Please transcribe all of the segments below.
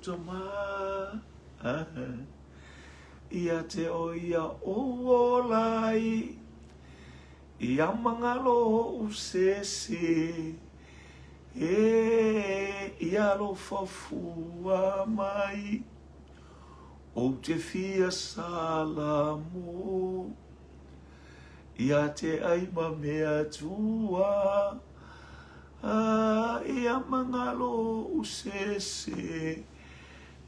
tama Ia te o ia ou ola ai Ia magalo ou sese E ia alofa fua mai Ou te fia salamo Ia te ai ma mea tua A ia magalo ou sese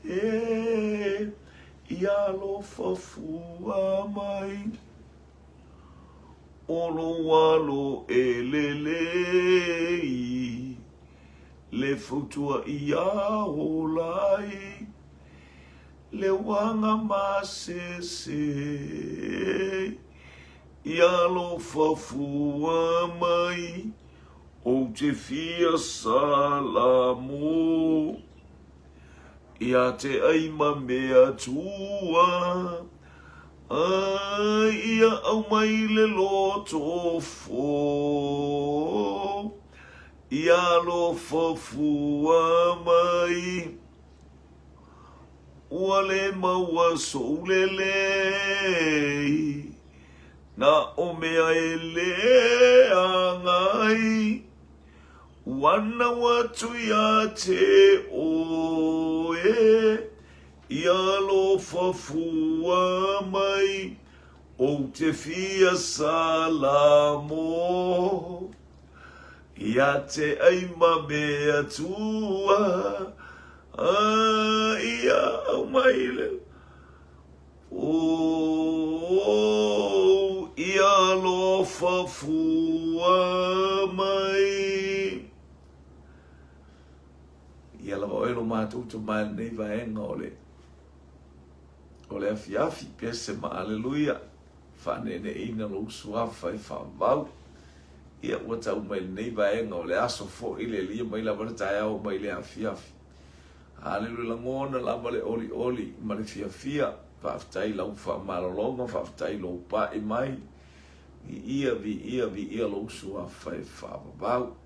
E ia alofa fua mai O lou alo e lelei Le fautua ia ola ai Le uaga masese Ia alofa fua mai Ou te fia salamo Ia te ai ma mea tua Ai ia aumai le loto fou Ia alofa fua mai Ua le maua sou lelei Na o mea e leaga ai Ua nau atu ia te oe Ia alofa fua mai Ou te fia salamo Ia te ai ma mea tua A ia aumai le Oh, ia alofa fua mai. Ia lava oe lo matou tama i lenei vaega o le o le afiafi, pese ma aleluia, faaneeneeina lou suafa e faavavau. Ia ua tau mai lenei vaega o le aso foi le alia mai lava le taeao mai le afiafi. Haleluia lagona lava le olioli ma le fiafia faafetai lau faamalologa faafetai lou pai mai viia viia viia lou suafa e faavavau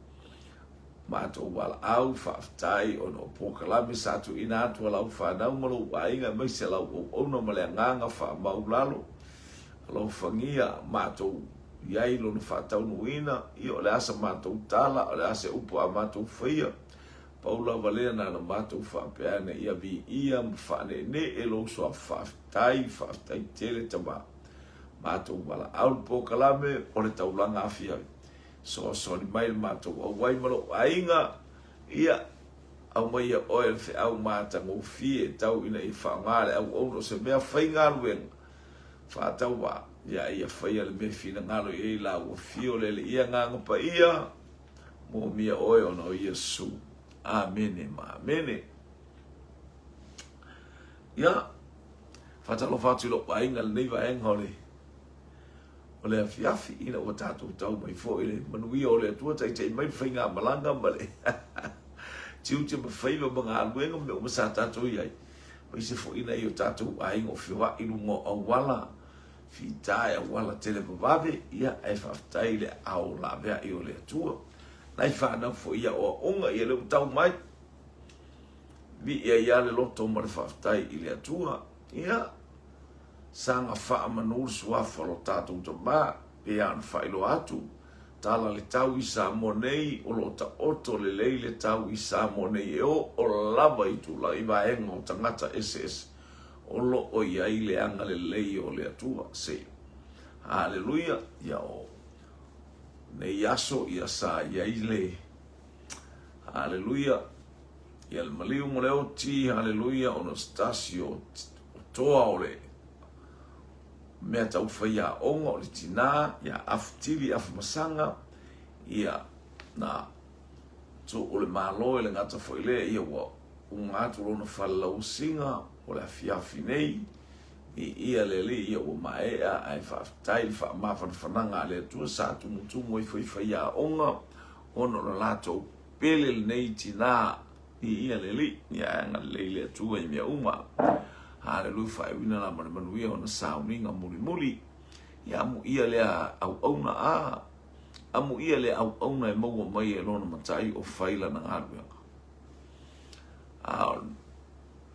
matou valaau faafetai ona o polokalame sa tuuina atu a lau fanau ma lou aiga aemaise lau auauna ma le agaga faamaulalo alofagia matou iai lona faataunuuina ia o le a sa matou tala o le a se upu a matou faia Pau lava lea na ona matou faapea ane ia viia ma faaneenee lou suafa faafetai, faafetai tele tama. Matou valaau le polokalame o le taulaga afiafi. Soasoani mai le matou auai ma lou aiga, ia aumaia oe le feau matagofie tau ina ia faaaoga le auauna o se mea faigaluega faatauvaa, ia ia faia le mea finagalo i ai la ua fio le Alii Agaga Paia. Moomia oe ona o Iesu. Amene ma amene. Ia, faatalofa atu i lou aiga lenei vaega o le o le afiafi ina ua tatou tau mai foi le manuia o le Atua taitai mai le faigamalaga ma le tiute ma faiva ma galuega ma mea uma sa tatou i ai. Aemaise foi nai o tatou aiga o feoai i luga o auala Fita e auala televavave, ia, ae faafetai i le aao laveai o le Atua. Nai fanau foi i aoaoga, ia lea ua tau mai. Vii ai lava le loto ma le faafetai i le Atua. Ia, saga faamanu le suafa o lo tatou Tama, pei lava ona faailoa atu, tala le tau i Samoa nei, o lo o taoto lelei le tau i Samoa nei e oo lava i tulaga i vaega o tagata eseese. O lo o i ai le agalelei o le Atua. Se. Haleluia. Ia o nei aso ia sa i ai le Haleluia. Ia le maliu ma le oti, haleluia, ona o se tasi o toa o le mea tau faiaoga o le tinā, ia Afutili Afumasaga, ia na tuu le Malo e le gata foi lea, ia ua uma atu lona fale lauasiga o le afiafi nei, viia le Alii ia ua maea, ae faafetai le faamafanafanaga a le Atua sa tumutumu ai foi faiaoga ona o le latou pele lenei tina, viia le Alii, ia ae agalelei le Atua i mea uma. Haleluia, faaiuina la ma le manuia ona sauniga mulimuli. Ia amuia lea auauna a, amuia lea auauna e maua mai e lona matai o fai lana galuega. A o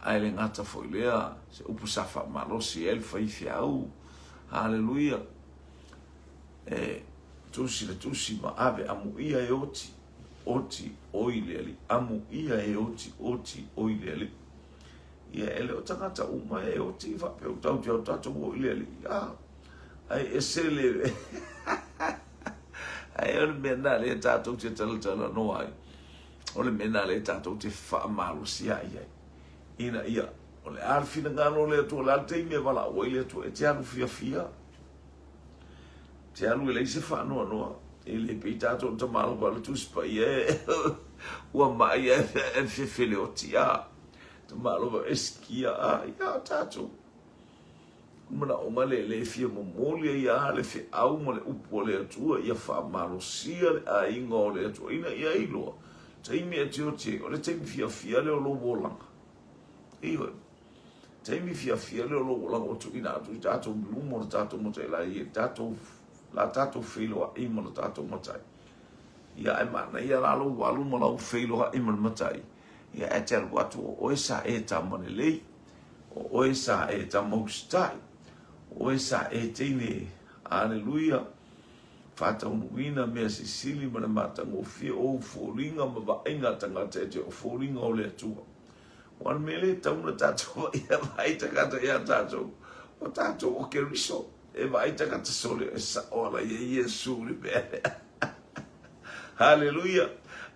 Ae le gata foi lea, se upu sa faamalosi ai le faifeau. Haleluia! E tusi le tusi ma ave amuia e oti, oti oi le Alii. Amuia e oti, oti oi le Alii. Ia e le o tagata uma e oti faapea ua tau te o tatou o i le Alii. Ah, ai ese le ai o le mea na lea tatou te talatalanoa ai. O le mea na lea tatou te faamalosiai ai. Ina ia, o le a le finagalo o le Atua, o le a le taimi e valaau ai le Atua, e te alu fiafia. E te alu e leai se faanoanoa. E le pei tatou o tamaloa o le Tusi Paia e ua mai e fefeleoti a. Tamaloa e sikia a, ia o tatou. Manaoga le le fia momoli ai a le feau ma le upu a le Atua ia faamalosia le aiga o le Atua ina ia iloa taimi e te oti ai o le taimi fiafia lea o lou olaga. Ioe. Taimi fiafia lea o lou olaga ua tuuina atu i tatou i luma o le tatou matai la i tatou la tatou feiloai ma le tatou matai. Ia ae manaia la lou alu ma lau feiloai ma le matai. Ia ae te alu atu o oe sa e tama lelei. O oe sa e tama usitai, o oe sa e teine, aleluia, faataunuuina mea sisili ma le matagofie o ou foliga ma vaaiga a tagata e te o foliga o le Atua. Aua o le mea lea e tatau ona tatou vaai, vaai tagata ia tatou, o tatou o Keriso, e vaai tagata sole e sao ala i ai Iesu i le mea lea. Haleluia!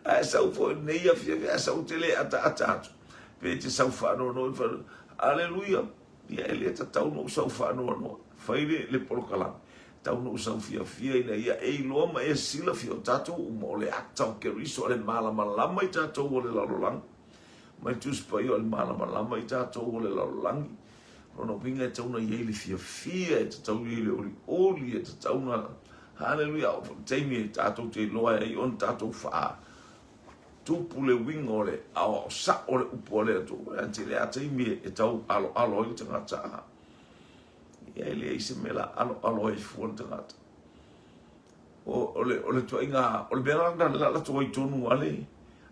Ae sau foi lenei afiafi, ae sau te le ataata atu. Pe te sau faanoanoa i whare. Aleluia! Ia e le tatau ona ou sau faanoanoa. Fai le, le polokalame. Tau ona ou sau fiafia ina ia e iloa ma e silafia o tatou uma o le ata o Keriso o le malamalama i tatou o le lalolagi. Mai Tusi Paia o le malamalama i tatou o le lalolagi. Lona uiga e tatau ona i ai le fiafia, e tatau i ai le olioli, e tatau ona... Haleluia! O le taimi e tatou te iloa ai ona tatou faa tupu le uiga o le aoao sao o le upu a le Atua. Ae tele lava taimi e tau aloalo ai le tagata. Ia e leai se mea la aloalo ai fua le tagata. O, o le, o le tuaiga, o le mea la na latou ai tonu a le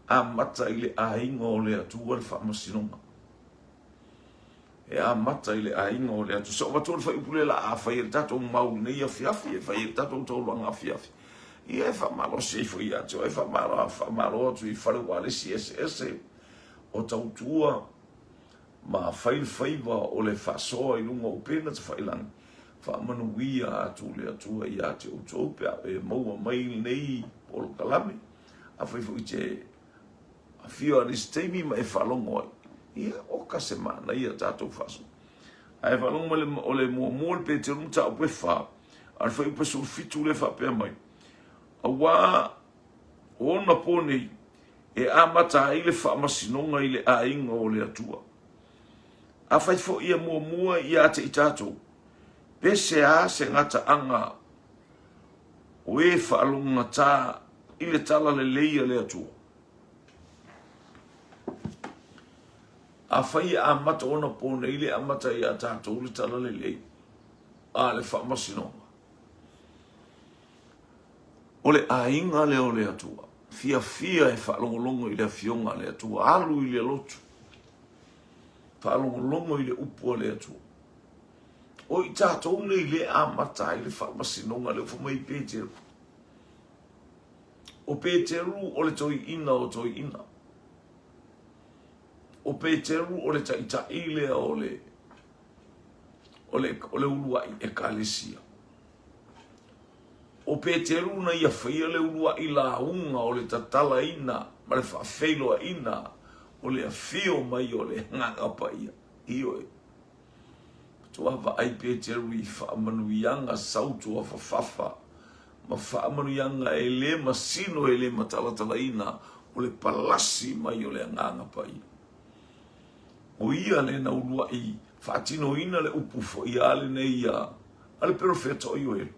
amata i le aiga o le Atua le faamasinoga. E amata i le aiga o le Atua. So avatu le fuaiupu lea la a fai e le tatou mau i lenei afiafi, e fai e le tatou taulaga afiafi. Ia e faamalosi ai foi ia te oe, faamalo, faamalo atu i fale ualesi eseese o tautua ma fai le faiva o le faasoa i luga o upega tafailagi. Faamanuia atu le Atua ia te outou pe a e maua mai lenei polokalame. Afai foi te Afio a nisi taimi ma e faalogo ai. Ia, oka se manaia tatou faasoa. Ae faalogo mai le, o le muamua le Peteru mataupu e fa, a le fuaiupu e 17 lea faapea mai, Auā o ona pō nei e amata ai le faamasinoga i le aiga o le Atua. Afai foi e muamua ia te i tatou, pe se a se gataaga o e faalogogata i le talalelei a le Atua. Afai e amata ona pō nei le amata iā tatou le talalelei a le faamasinoga, o le aiga lea o le Atua, fiafia e faalogologo i le Afioga a le Atua, alu i le lotu, faalogologo i le upu a le Atua. O i tatou nei le amata ai le faamasinoga lea ua fai mai Peteru. O Peteru o le toeaina o toeaina. O Peteru o le taitai lea o le o le o le uluai ekalesia. O Peteru na ia faia le uluai lauga o le tatalaina ma le faafeiloaiina o le afio mai o le Agaga Paia. Ioe. Faatoa vaai Peteru i faamanuiaga sautua fafafa ma faamanuiaga e le masino e le matalatalaina o le palasi mai o le Agaga Paia. O ia lea na uluai faatinoina le upu foi a lenei a le perofeta o Ioelo.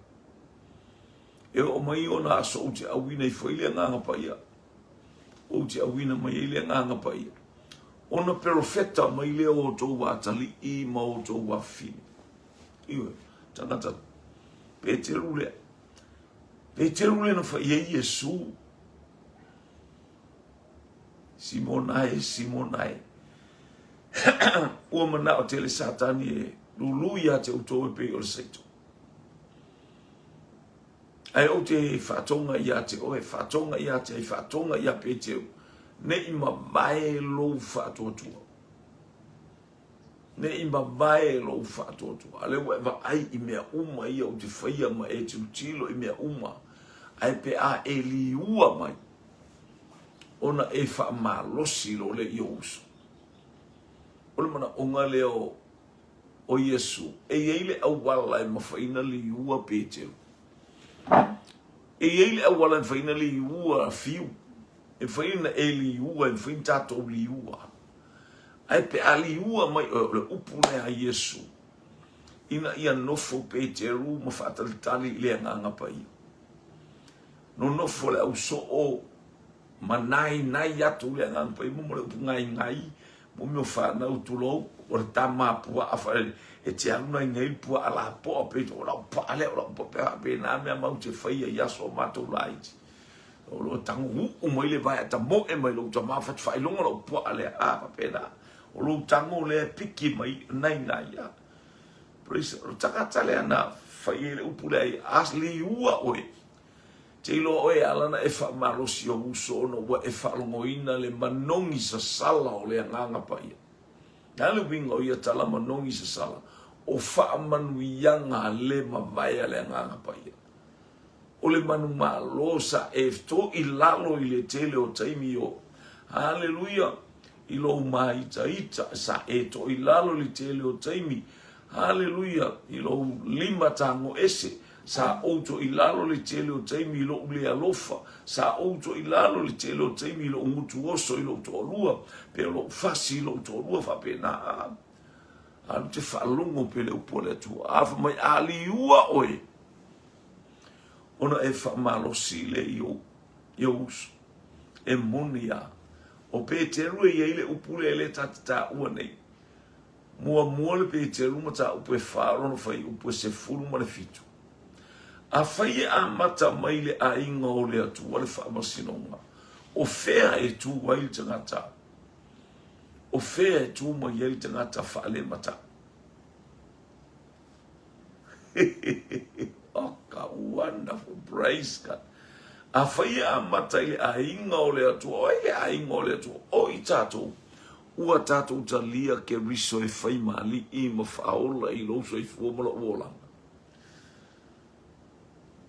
E oo mai ona aso ou te auina ifo ai le Agaga Paia, ou te auina mai ai le Agaga Paia. Ona perofeta mai lea o outou atalii ma outou afafine. Ioe, tagata Peteru lea. Peteru lea na fai ai Iesu. Simona e, Simona e. Ua manao tele Satani e lulu ia te outou e pei o le saito. Ae ou te faatoga ia te oe, faatoga ia te ai, faatoga ia Peteru, ne i mavae lou faatuatua. Ne i mavae lou faatuatua. A lea ua e vaai i mea uma ia ou te faia ma e tilotilo i mea uma, ae pe a e liua mai, ona e faamalosi loa lea i ou uso. O le manaoga lea o, o Iesu, e i ai le auala e mafai ona liua Peteru. E i ai le auala e mafai ona liua Fiu. E mafai ona e liua, e mafai ona tatou liua. Ae pe a liua mai oe, o le upu lea a Iesu, ina ia nofo Peteru ma faatalitali i le Agaga Paia. Nonofo le ausoo ma nainai atu le Agaga Paia, mo le upu nainai, mo mea o fanau tulou, o le tama puaa fa e te alu nainai le puaa lapoa pe o lau paa lea, o lau paa pea faapena mea mau te faia i aso o matou laiti. O lo tago uu mai le vae tamoe mai lou tama fatu faailoga lou puaa lea, a faapena. O lou tago lea piki mai nainai a. Praise the Lord. Tagata lea na fai ai le upu lea, a liua oe, te iloa oe e ala ona e faamalosi ou uso ona ua e faalogoina le manogi sasala o le Agaga Paia. Le a le uiga o ia tala manogi sasala? O faamanuiaga le mavae a le Agaga Paia. O le manumalo sa e to i lalo i le tele o taimi o, haleluia, i lou māitaita, sa e to i lalo i le tele o taimi, haleluia, i lou lima tago ese, sa ou to i lalo i le tele o taimi i lou le alofa, sa ou to i lalo i le tele o taimi i lou gutu oso i lou toalua, pe o lou fasi i lou toalua, faapena. Alu te faalogo pe le upu a le Atua. A fai mai, a liua oe, ona e faamalosi lea i ou, i ou uso. E moni lava. O Peteru e i ai le upu lea lea ta te taua nei. Muamua le Peteru mataupu e fa lona fuaiupu e 17. Afai e amata mai le aiga o le Atua le faamasinoga, o fea e tu ai le tagata? O fea e tu mai ai le tagata faalematau? Oh, ka wonderful, praise God. Afai e amata i le aiga o le Atua, o ai le aiga o le Atua? O i tatou. Ua tatou talia Keriso e fai ma alii ma faaola i lou soifua ma lou olaga.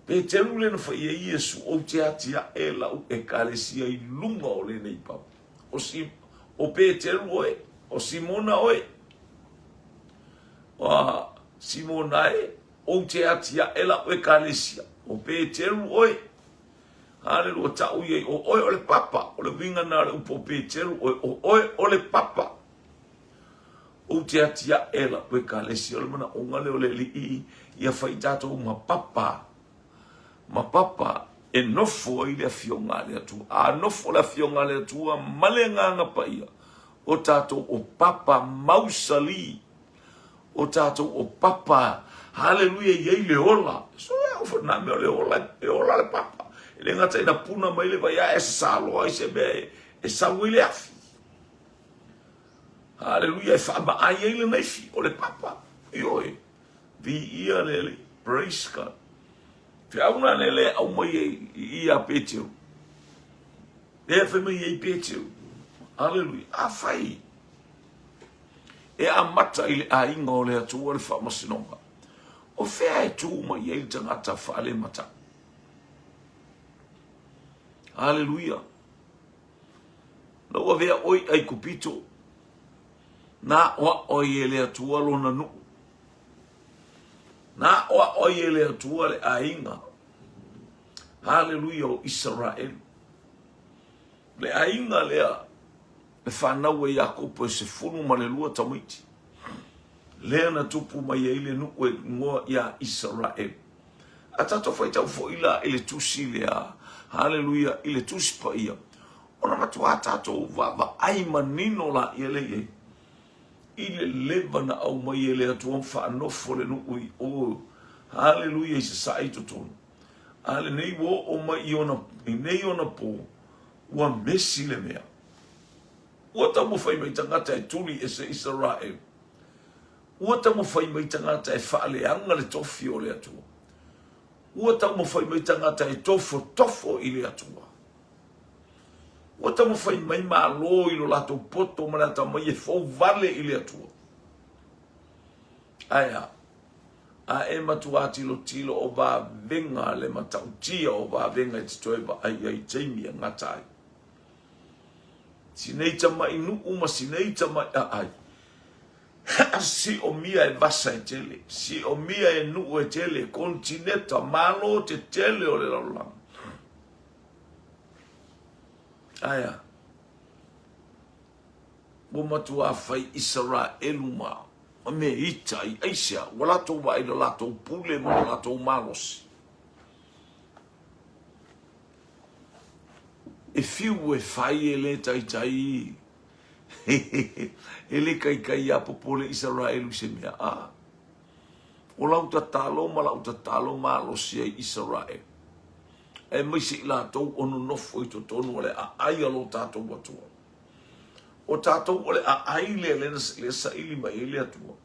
Peteru lea na fai ai Iesu, ou te atiae lau ekalesia i luga o lenei papa. O, si, o Peteru oe, o Simona oe. A Simona e, ou te atiae lau ekalesia. O Peteru oe. Haleluia, ta'u ia i o oe o le papa. O le uiga na o le upu o Peteru oe, o oe o le papa. Ou te atiae lau ekalesia. O le manaoga lea o le Alii ia fai tatou ma papa. Ma papa e nofo ai le Afioga a le Atua. A nofo le Afioga a le Atua ma le Agaga Paia, o tatou o papa mausali. O tatou o papa, haleluia, e i ai le ola. So e au nā mea o le ola, e ola le papa. E le gata ina puna mai le vai ae sasā loa i se mea e, e sau ai le afi. Haleluia, e faamaai ai le naifi o le papa. Ioe, viia le Alii. Praise God. Feau nā le le au mai ai i ia Peteru. Lea fai mai ai Peteru. Haleluia. Afai e amata i le aiga o le Atua le faamasinoga, o fea e tu mai ai le tagata faalematau? Haleluia. Na ua avea oe i Aikupito, na aʻoaʻo ai e le Atua lona nuu. Na aʻoaʻo ai e le Atua le aiga. Haleluia o Isaraelu. Le aiga lea e fanau e Iakopo e 12 tamaiti. Lea na tupu mai ai le nuu e igoa ia Isaraelu. A tatou faitau foi la i le tusi lea, haleluia, i le tusi paia, ona matuā tatou vaavaai manino laia lea i ai, i le leva na aumai e le Atua ma faanofo le nuu i o, haleluia, i sasae i totonu. A lenei ua oo mai i ona, i nei ona pō, ua mesi le mea. Ua taumafai mai tagata e tuli ese Isaraelu. Ua taumafai mai tagata e faaleaga le tofi o le Atua. Ua taumafai mai tagata e tofotofo i le Atua. Ua taumafai mai Malo i lo latou poto ma le atamai e fouvale i le Atua. Ae a? A e matuā tilotilo o vavega le matautia o vavega e te toe vaai ai i taimi e gata ai. Sinei tamai nuu ma sinei tamai aai. Siomia e vasa e tele, siomia e nuu e tele, kontineta, malo tetele o le lalolagi. Ae a? Ua matuā fai Isaraelu ma ma mea ita i aisea ua latou vaai i lo latou pule ma lo latou malosi. E fiu e fai e le taitai e le kaikai ia popole Isaraelu i se mea a. O lau tatalo ma lau tatalo malosi ai Isaraelu. Aemaise i latou o nonofo i totonu o le aai a lo tatou Atua. O tatou o le aai lea lea saili mai ai le Atua.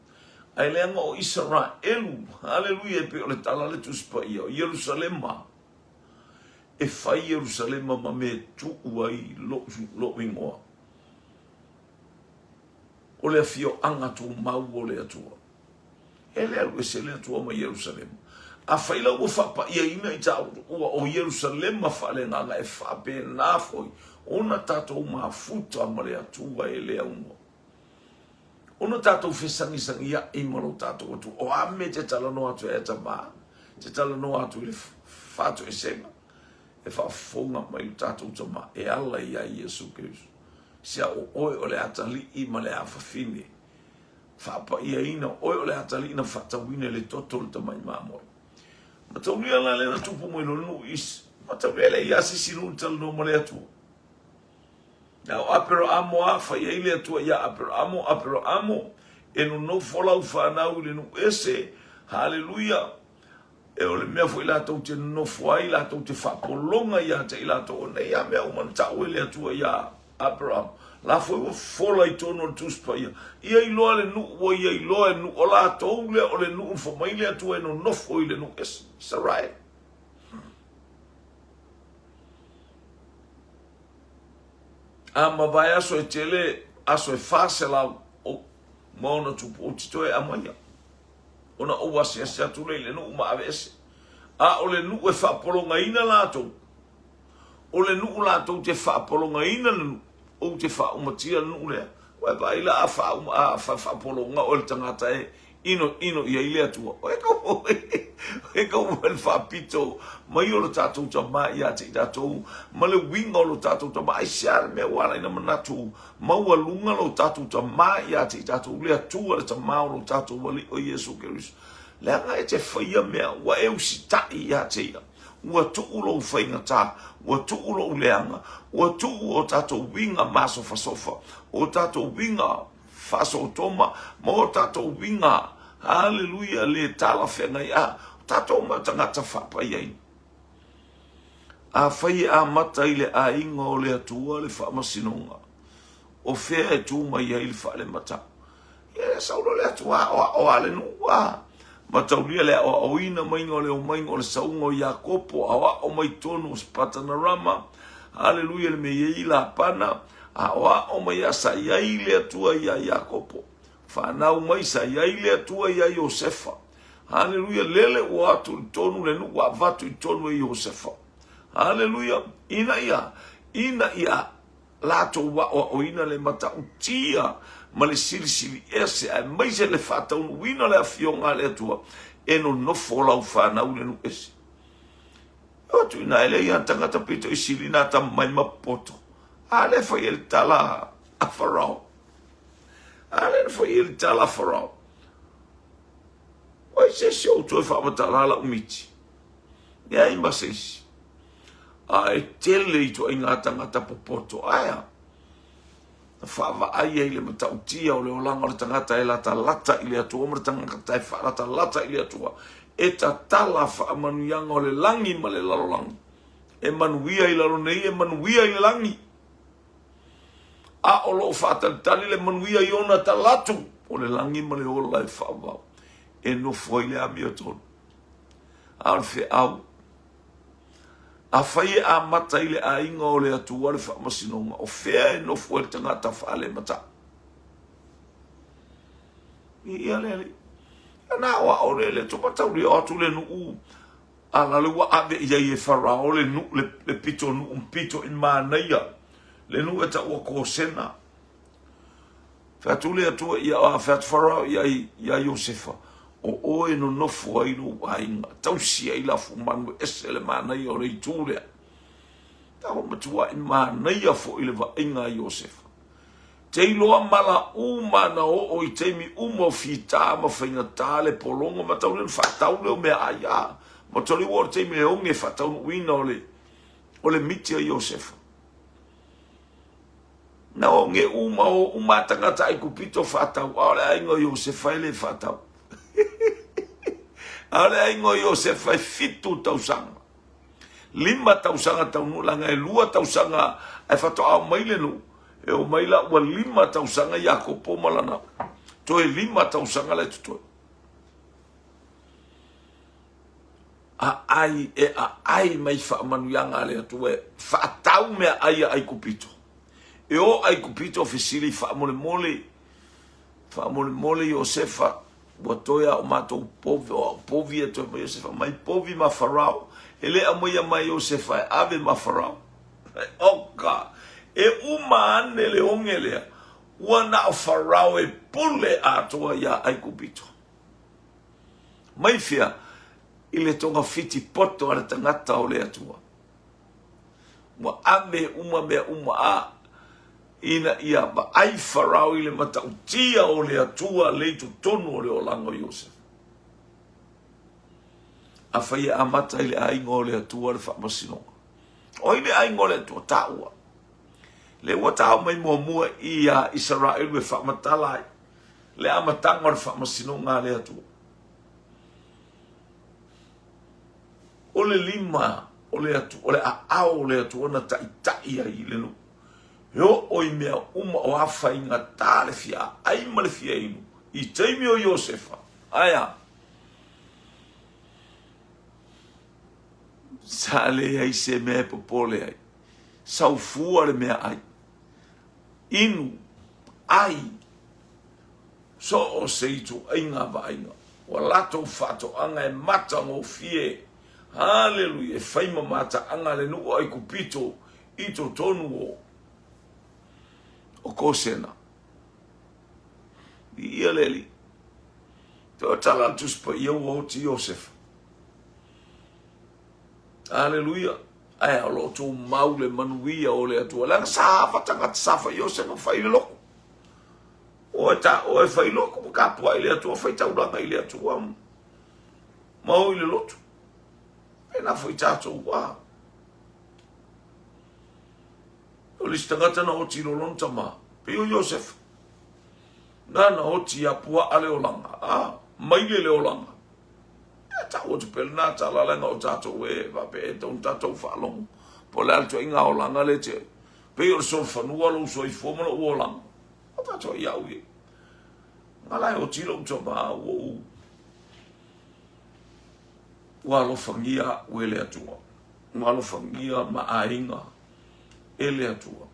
Ae leaga o Isaraelu, haleluia, e pei o le tala a le Tusi Paia, o Ierusalema, e fai Ierusalema ma mea e tuu ai lou igoa. O le afioaga tumau o le Atua. E le alu ese le Atua mai Ierusalema. Afai la ua faapaiaina i taua o Ierusalema faaleagaga e faapena foi ona tatou mafuta ma le Atua e le aunoa. Ona tatou fesagisagia'i ma lo tatou Atua. O a mea e te talanoa atu ai a tama? Te talanoa atu i le fatoesega e faafofoga mai lo tatou tama e ala iā Iesu Keriso. Sea o oe o le atalii ma le afafine faapaiaina oe o le atalii na faatauina i le toto o le tamai mamoe. Mataulia la lea na tupu mai lo nuu is. Mataulia le ia se isi nuu na talanoa ma le Atua. Na o Aperahamo a fai ai le Atua ia Aperahamo, Aperahamo, e nonofo lau fanau i le nuu ese, haleluia, E o le mea foi latou te nonofo ai, latou te faapologa ia te i latou, o nei a mea uma na tau e le Atua iā Aperahama, la foi ua fola i totonu o le Tusi Paia. Ia iloa le nuu ua ia iloa e nuu, o latou lea o le nuu na fai mai le Atua e nonofo i le nuu ese, Israel. A mavae aso e tele, aso e 400 o ma ona tupu, ou te toe aumaia. Ona ou asiasi atu lea i le nuu ma aveese. A o le nuu e faapologaina latou, o le nuu latou te faapologaina le nuu, ou te faaumatia le nuu lea. Ua e vaai la a faauma, a faapologa oe le tagata e ino ino i ai le Atua. Oe kau oe kau le faapito mai o lo tatou tama ia te i tatou ma le uiga o lo tatou tama. Aisea le mea ua ala ai na manatu maualuga lo tatou Tama ia te i tatou, le Atua le Tama o lo tatou Alii o Iesu Keriso. Leaga e te faia mea, ua e usitai ia te ia. Ua tuu lou faigata, ua tuu lou leaga, ua tuu o tatou uiga masofasofa, o tatou uiga faasootoma, ma o tatou uiga, haleluia, le talafeagai, a o tatou ma tagata faapaiaina. Afai e amata i le aiga o le Atua le faamasinoga, o fea e tu mai ai le faalematau? Ia e sau loa le Atua aoao a le nuu, a mataulia le aoaoina maiga o le omaiga o le sauga o Iakopo, aoao mai totonu o Patanarama, haleluia le mea i ai Lapana, aoao mai a sa i ai le Atua iā Iakopo, fanau mai sa i ai le Atua iā Iosefa. Haleluia, lele ua atu i tonu le nuu ua avatu i tonu e Iosefa. Haleluia, ina ia, ina ia latou aoaoina le matautia ma le silisili ese aemaise le faataunuuina o le afioga a le Atua e nonofo lau fanau i le nuu ese. E o atu ina e leai a tagata pito i sili nā tama mai ma popoto. A le fai e le tala a Farao. A le fai e le tala a Farao. O ai se isi o outou e faamatala lau miti? Leai ma se isi. A e tele ituaiga tagata popoto. Aea, na faavaai ai le matautia o le olaga o le tagata e latalata i le Atua ma le tagata e faalatalata i le Atua. E tatala faamanuiaga o le lagi ma le lalolagi. E manuia i lalo nei, e manuia i le lagi. A o lo o faatalitali le manuia i ona talaatu, o le lagi ma le ola e faavavau, e nofo ai le amiotonu. A o le feau, afai e amata i le aiga o le Atua le faamasinoga, o fea e nofo ai le tagata faalematau? Ia le Alii. Na o ao le le Atua mataulia o atu le nuu a la le ua ave i ai e Farao le nuu le, le pito nuu pito i manaia le nuu e taua Kosena. Fai atu le Atua ia a fai atu Farao ia ia Iosefa o oe nonofo ai lou aiga tausi ai lafumanu e ese le manaia o le itu lea. Tau matuai manaia foi le vaaiga a Iosefa. Te iloa mala uma na oo i taimi uma o fita ma faigata le pologa ma tau le faatau lea o meaai a ma toli ua o le taimi e oge faataunuuina o le o le miti a Iosefa. Na oge uma o uma a tagata Aikupito faatau, a o le aiga o Iosefa e le faatau. A o le aiga o Iosefa e 7 tausaga. 5 tausaga taunuu leaga e 2 tausaga ae faatoa omai le nuu. E omai la ua 5 tausaga Iakopo ma lana toe 5 tausaga la e totoe. Aai e aai mai faamanuiaga a le Atua e faatau meaai a Aikupito. E o Aikupito fesili faamolemole, faamolemole Iosefa, ua toe a o matou povi, o au povi e toe mai Iosefa, mai povi ma Farao. E le aumaia mai Iosefa e ave ma Farao. Oka, e uma ane le oge lea, ua na o Farao e pule atoa iā Aikupito. Mai fea? I le togafiti poto a le tagata o le Atua. Ua ave uma mea uma a ina ia vaai Farao i le matautia o le Atua le i totonu o le olaga o Iosefa. Afai e amata i le aiga o le Atua le faamasinoga. O ai le aiga o le Atua? Taua. Le ua tao mai muamua ia Isaraelu e faamatala ai le amataga o le faamasinoga a le Atua. O le lima o le Atua, o le aao o le Atua na taitai ai i le nuu. E oo i mea uma o a faigata le fia ai ma le fia inu i taimi o Iosefa. Ae a? Sa leai se mea e popole ai. Saufua le mea ai. Inu, ai, so o se ituaiga vaaiga. Ua latou faatoaga e matagofie, haleluia, e fai ma mataaga le nuu o Aikupito i totonu o o Kosena. Viia le Alii. Toe tala le Tusi Paia ua oti Iosefa. Aleluia. Ae o lo o tumau le manuia o le Atua. Leaga sa afa tagata sa fai Iosefa fai le loku. Oe ta oe fai loku ma kapuaʻi le Atua, fai taulaga i le Atua ma o i le lotu. Pēlā foi tatou wā. O le isi tagata na oti i lona tama, pei o Iosefa. Nana oti ia puaa le olaga, a maile le olaga. E tau atu pea lena tala leaga o tatou e faapea e tatau ona tatou faalogo po o le a le ituaiga olaga lea te pei o le solofanua lou soifua ma lou olaga. O tatou i au ia. Nga la e oti lou tama ua ou ua alofagia au e le Atua. Ua alofagia ma aiga e le Atua.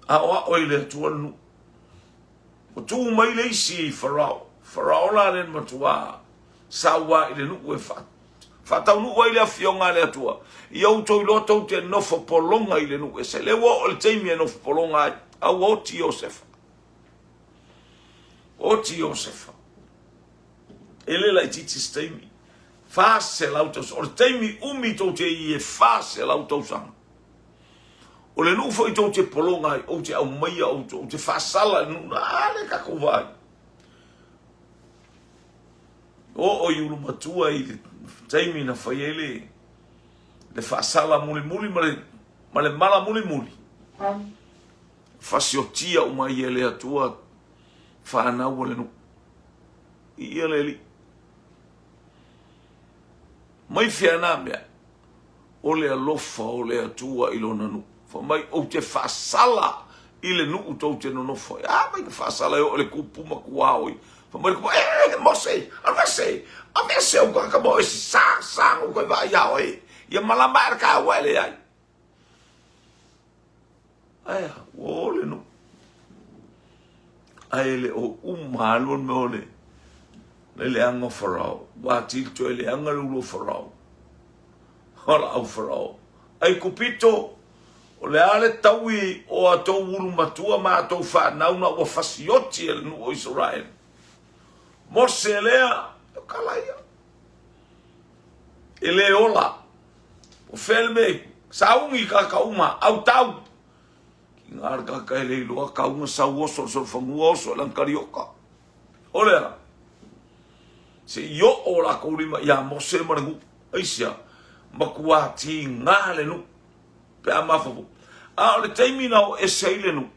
Aoao i le Atua le nuu. Ua tu mai le isi i Farao. Farao la le matuā saua i le nuu e faataunuu ai le afioga a le Atua. Ia outou iloa tou te nofo pologa i le nuu ese. Le ua oo le taimi e nofo pologa ai. A ua oti Iosefa. Oti Iosefa. E le laitiiti se taimi. 400 tausaga. O le taimi umi tou te i e 400 tausaga. O le nuu foi tou te pologa ai, ou te aumaia outou, ou te faasala i le nuu na, a lea tatou vaai. Oo i Ulumatua i le taimi na fai ai le, le faasala mulimuli ma le, ma le mala mulimuli. Fasiotia uma ai e le Atua fanau a le nuu. I ia le Alii. Mai fea na mea? O le alofa o le Atua i lona nuu. Fai mai ou te faasala i le nuu tou te nonofo ai. A mai na faasala e oo i le kupu ma kuao i. Fai mai le kupu, e Mose, aveese, aveese ou tagata ma oe, sa, sa na ou toe vaai ia oe. Ia malama ae le taeao ua e leai. Ae a, ua o le nuu. Ae le o uma alu le mea o le le leaga o Farao. Ua atili toe leaga le ulu o Farao. O la au Farao. Aikupito, o le a le taui o a tou ulu matua ma a tou fanau na ua fasioti e le nuu o Isaraelu? Mose lea, o kala ia. E le ola. O fea le mea, sauni kaka uma, au tau. Ki ngā le kaka e le iloa kaunga sau oso le solofanua oso e lana kalioka. O le a? Se i oo o lakou lima iā Mose ma le nuu. Aisea? Matua tiga le nuu pe a mafaufau. A o le taimi na o ese ai le nuu,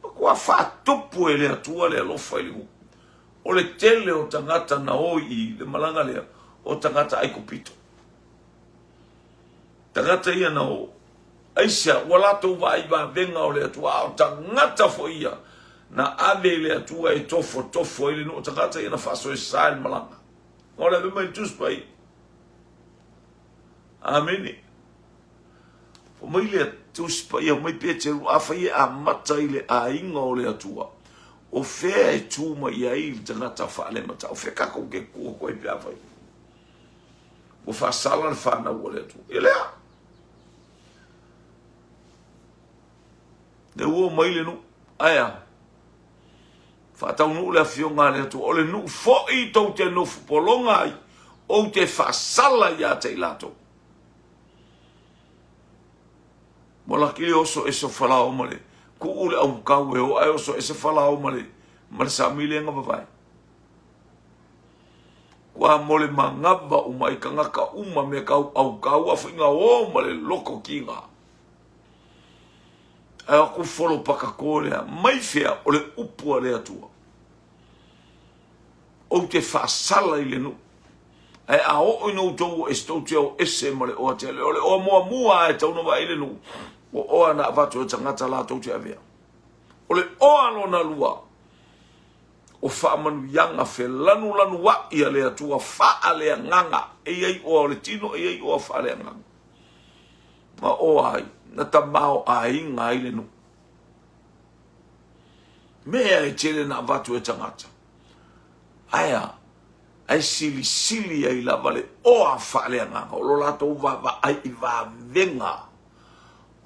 matua faatupu e le Atua le alofa i le nuu. O le tele o tagata na o i le malaga lea, o tagata Aikupito. Tagata ia na o. Aisea? Ua latou vaai i vavega o le Atua, a o tagata foi ia na ave i le Atua e tofotofo ai le nuu. O tagata ia na faasoesa i le malaga. O le ave mai le Tusi Paia. Amene. Fai mai le Tusi Paia, fai mai Peteru, afai e amata i le aiga o le Atua, o fea e tu mai ai le tagata faalematau? O fea tatou te tu atu ai pe afai ua faasala le fanau a le Atua? E lea. Lea ua omai le nuu. Ae a? Faataunuu le afioga a le Atua, o le nuu foi tou te nofo pologa ai, ou te faasala ia te i latou. Ua laki le oso ese o Falao ma le kuu le aukau e o ae oso ese Falao ma le ma le sami le vavae. Kua mo le manava uma i kangaka uma me kau aukau a whainga o ma le loko kinga. Ae o aku folo pakakō lea, mai fea o le upu a le Atua. Ou te faasala i le nuu. Ae a oo ina outou o ese, tou te o ese ma le oa tele. O le oa muamua a e tau na vaai le nuu, o oa na avatu e tagata latou te avea. O le oa lona lua, o faamanuiaga felanulanua'i a le Atua faaleagaga. E i ai oa o le tino, e i ai oa faaleagaga. Ma oa ai, na tamaoaiga ai le nuu. Mea e tele na avatu e tagata. Ae a? Ae silisili ai lava le oa faaleagaga o lo latou vaavaai i vavega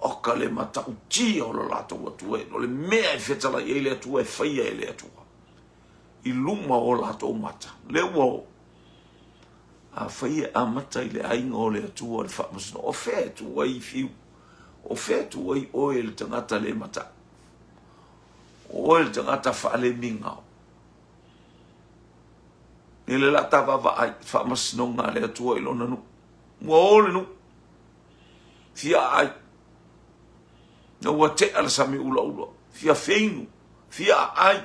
o ka le matautia o lo latou Atua, o le mea e fetalai ai le Atua e faia e le Atua i luma o latou mata. Lea ua o. Afai e amata i le aiga o le Atua le faamasinoga, o fea e tu ai Fiu? O fea e tu ai oe le tagata le matau? O oe le tagata faalemigao. I le la ta vaavaai faamasinoga a le Atua i lona nuu. Ua o le nuu. Fia aai. Na ua tea le sami ulaula. Fia feinu. Fia aai.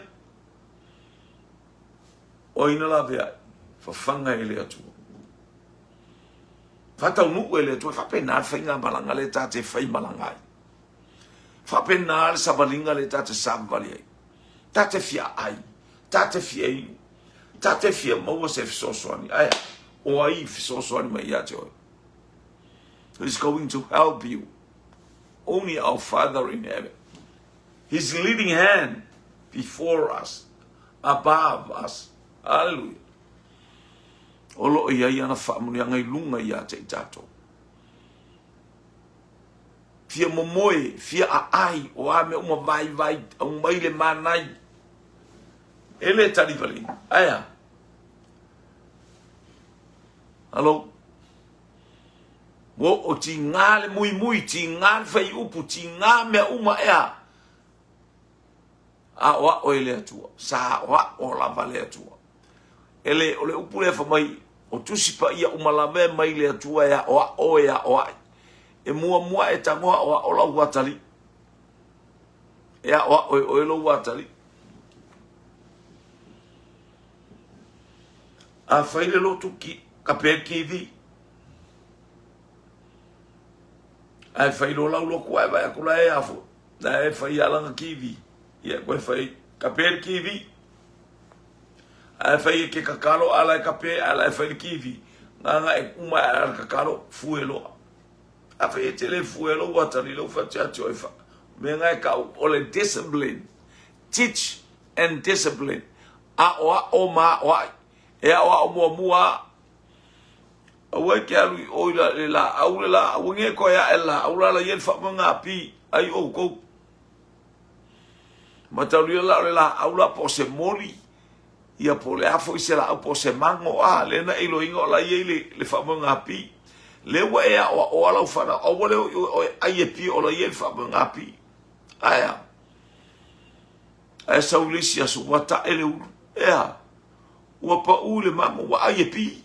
O ai na laveai? Fafaga e le Atua. Faataunuu e le Atua. E faapena le faigamalaga lea ta te faimalaga ai. Faapena le savaliga lea ta te savavali ai. Ta te fia ai, ta te fia inu, ta te fia maua se fesoasoani. Ae a? O ai i fesoasoani mai ia te oe? Who is going to help you? Only our Father in heaven. His leading hand before us, above us. Hallelujah. O lo o i ai ana faamanuiaga i luga ia te i tatou. Fia momoe, fia aai, o a mea uma vaivai, aumai le manai. E le tali valeina. Ae a? Hello? Ua oo tiga le muimui, tiga le faiupu, tiga mea uma ea. Aoao e le Atua. Sa aoao lava le Atua. E le, o le upu lea fai mai, o Tusi Paia uma lava e mai le Atua e aoao e aoai. E muamua e tago aoao lau atalii. E aoao e oe lou atalii. A fai le lotu ki, ka pe kivi. Ae fai loa lau lotu ae vaai atu la e a foi. La e fai a lana TV. Ia koe fai kape le TV. Ae fai e ke kakalo a la e kape a la e fai le TV. Nganga e uma a le kakalo fue loa. A fai e tele fue loa ua tali lau fatiati o e fa. Mea nga e kau o le discipline. Teach and discipline. Aʻoaʻo ma aʻoaʻi. E aʻoaʻo muamua a. Aua e ke alu i ʻo i le lāʻau le lā, aua nge koe aʻe le lāʻau la la ia le faamoega pi ai ʻoukou. Matalia la o le lāʻau la po o se moli, ia po o le a foi se lāʻau po o se mago a, le na iloina o la ia i le, le faamoega pi. Le ua e aʻoaʻoa lau whanau, aua le o i oe ai e pi o la ia i le faamoega pi. Ae a? Ae sau le isi aso, ua taʻe le ulu. Ea, ua paʻu i le mago, ua ʻai e pi.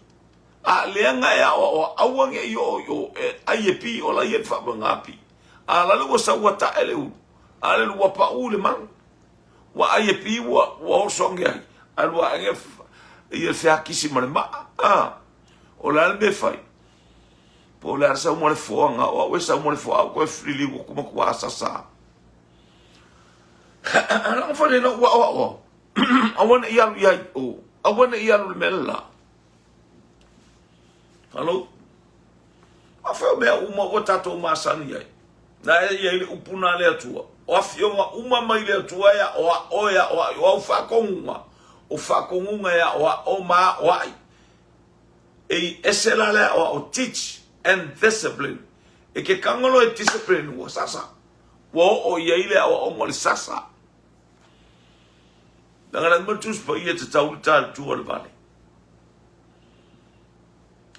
A leaga e aʻoaʻoa, aua ne i oo i o, e ʻai e pi, o la ia le faamoega pi. A lale ua sau ua taʻe le ulu, a le ua paʻu i le mago. Ua ʻai e pi, ua, ua oso ange ai. A lua ange ia feakisi ma le maʻa. A, o le a le mea e fai? Po o le a le sau ma le foaga, o au e sau ma le foa, au koe liliu atu ma tua asasa. Laga foi le ua aʻoaʻoa. Aua ne i alu i ai o. Aua ne i alu le mea le la. Hello? A fai o mea uma ua tatou masani ai. Na e i ai le upu na le Atua. O afioga uma mai le Atua e aʻoaʻo e aʻoaʻi. O au faatonuga. O faatonuga e aʻoaʻo ma aʻoaʻi. E i ese la le aʻoaʻo teach and discipline. E ke kangolo e discipline ua sasa. Ua oo i ai le aʻoaʻoga o le sasa. Leaga le uma Tusi Paia tatau le talitua le vale.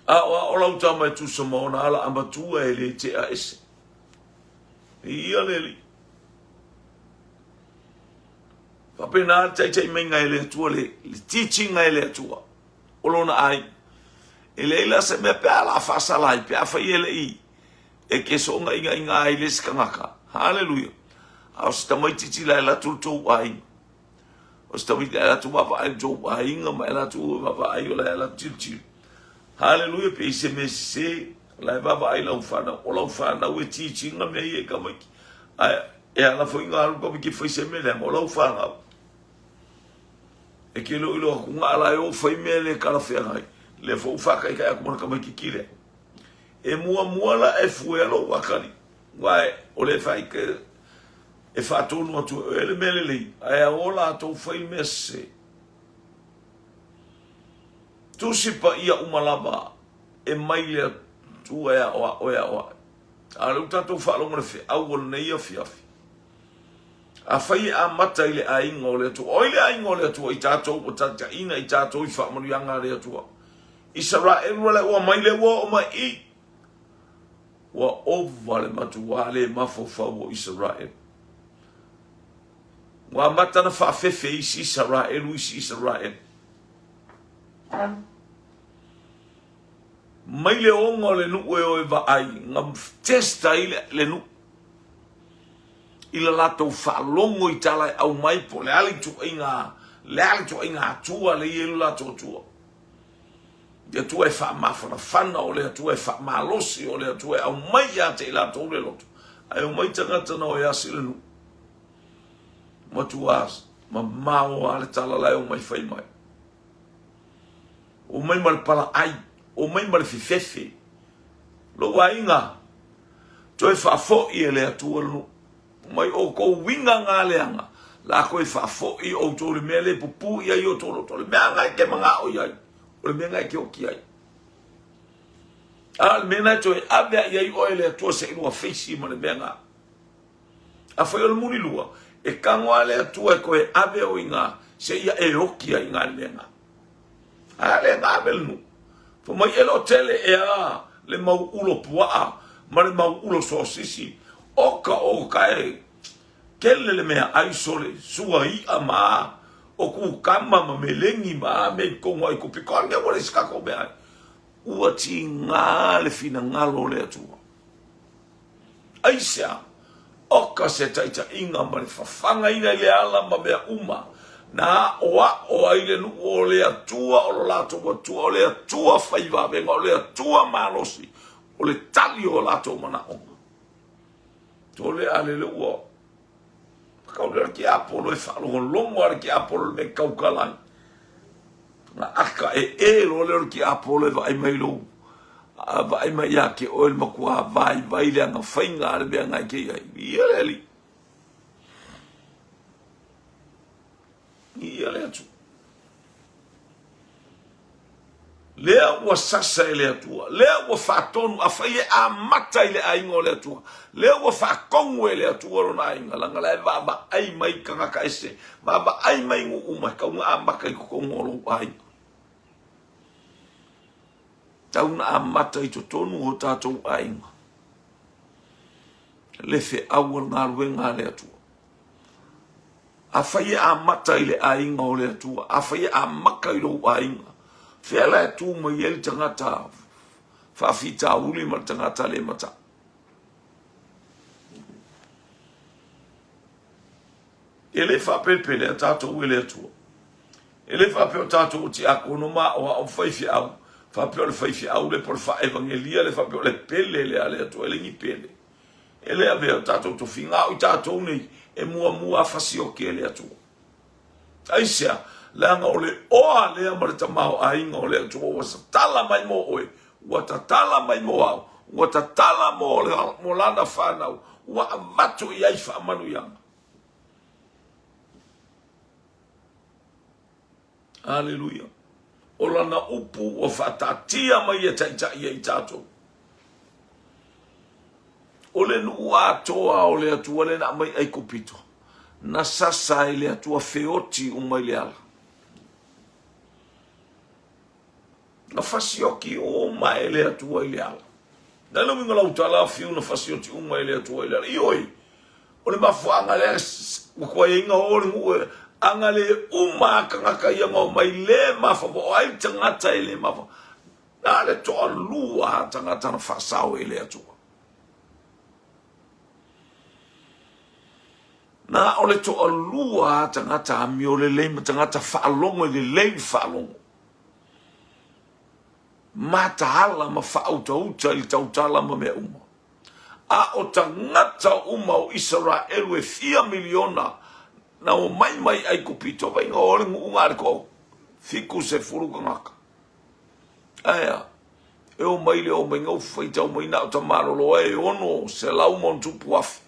Aʻoaʻo lau tama e tusa ma ona ala a matua e le tea ese. Ia le alii. Faapena le taitai maiga e le Atua le, le teaching e le Atua o lona aiga. E leai la se mea pe a la faasala ai, pe a fai e le i e ke soogaiga ai le isi tagata. Haleluia. A o se tamaititi la e alu atu le tou aiga. O se tamaiti e alu atu vaavaai le tou aiga ma e alu atu vaavaai o la e alu atu tilotilo. Haleluia pe i se mea sese la e vaavaai lau whanau. O lau whanau e teaching mea ia i tamaiti. Ae e ala foi ngā alu tamaiti e fai se mea leaga o lau whanau. E ke iloilo atu ngā ala e o fai mea le kalawheangai. Le fo whakaikai atu mana tamaiti lea. E muamua la e fuea lou akali, aua o le whaike e whaatonu atu e oe le mea lelei, ae a o latou fai le mea sese. Tusi paia uma lava e mai le Atua e aʻoaʻo e aʻoaʻo. A o lea ua tatou faalogo le feau o lenei afiafi. Afai e amata i le aiga o le Atua, o ai le aiga o le Atua i tatou ua taitaiina i tatou i faamanuiaga a le Atua? Isaraelu a le ua mai le ua oo mai i. Ua ova le matuā le mafaufau o Isaraelu. Ua amata na faafefe isi Isaraelu isi Isaraelu. Mai le oga o le nuu e o e vaai, na test ai le, le nuu. I la latou faalogo i tala e aumai po o le a le ituaiga, le a le ituaiga Atua le i ai lo latou Atua. Le Atua e faamafanafana, o le Atua e faamalosi, o le Atua e aumai ia te i latou le loto. Ae omai tagata na o e asi le nuu. Matua mamao a le tala la e omai fai mai. Omai ma le palaai, omai ma le fefefe. Lou aiga, toe faafoi e le Atua le nuu. Mai outou uiga ngā leaga, la koe faafoi outou le mea le pupū i ai outou loto, le mea nga e ke mangao i ai, o le mea nga e ke oki ai. A le mea na e toe ave ai ai oe le Atua se ilua feisi ma le mea nga. A fai o le mulilua, e kago a le Atua e koe ave o i ngā, se ia e oki ai ngā le mea nga. A le nga ave le nuu. Fa mai e lo tele e a le mau ulo puaa ma le mau ulo sosisi. Oka o ka e kele le mea ai sole sua i'a ma a o kukama ma melengi ma a me kongo ai kupi ko ange wale si kako mea ai. Ua tigā le finagalo o le Atua. Aisea? Oka se taitaiga ma le fafagaina i le ala ma mea uma, na aʻoaʻo ai le nuu o le Atua o lo latou Atua, o le Atua fai vavega, o le Atua malosi, o le tali o latou manaʻoga. Tole a lele ua kau le tiapolo e faalogologo a le tiapolo le mea tautala ai. Na aka e e loa lea o le tiapolo e vaai mai lou a vaai mai ia te oe le matua vaivai le agafaiga a le mea na e te i ai. Ia le alii. Ia le Atua. Lea ua sasa e le Atua, lea ua faatonu, afai e amata i le aiga o le Atua, lea ua faatonu e le Atua lona aiga, leaga la e vaavaai mai tagata ese, vaavaai mai nuu uma, e tau na amata i totonu o lou aiga. Tau na amata i totonu o tatou aiga. Le feau o le galuega a le Atua. Afai e amata i le aiga o le Atua, afai e amata i lou aiga, fea la e tu mai ai le tagata faafitauli ma le tagata le matau? E le faapelepelea tatou e le Atua. E le faapea o tatou o tiakono ma aoao faifeau, faapea o le faifeau lea po o le faaevagelia lea faapea o le pele lea a le Atua, e le ni pele. E le avea o tatou tofiga, a o i tatou nei e muamua fasioki e le Atua. Aisea? Leaga o le oa lea ma le tamaoaiga o le Atua ua tatala mai mo oe, ua tatala mai mo au, ua tatala mo, mo lana fanau, ua avatu i ai faamanuiaga. Aleluia. O lana upu ua faataatia mai e taitai ai tatou. O le nuu atoa o le Atua lea na aumai Aikupito, na sasa ai le Atua feoti uma i le ala. Na fasioki uma e le Atua i le ala. Na le uiga lau tala fiu na fasioti uma e le Atua i le ala. Ioe, o le mafuaaga lea ua tuaiaina o le nuu e aga le uma a tagata ia na omai le mafa o ai tagata e le mafa. Na le toalua a tagata na faasao e le Atua. Na o le toalua a tagata amio lelei ma tagata faalogo i lelei le faalogo. Mataala ma faautauta i le tautala ma mea uma. A o tagata uma o Isaraelu e fia miliona na omai mai Aikupito, vaaiga o le nuuga a le toa 70 tagata. Ae a? E omai le omai na faitau mai na o tamaloloa e 600+,000.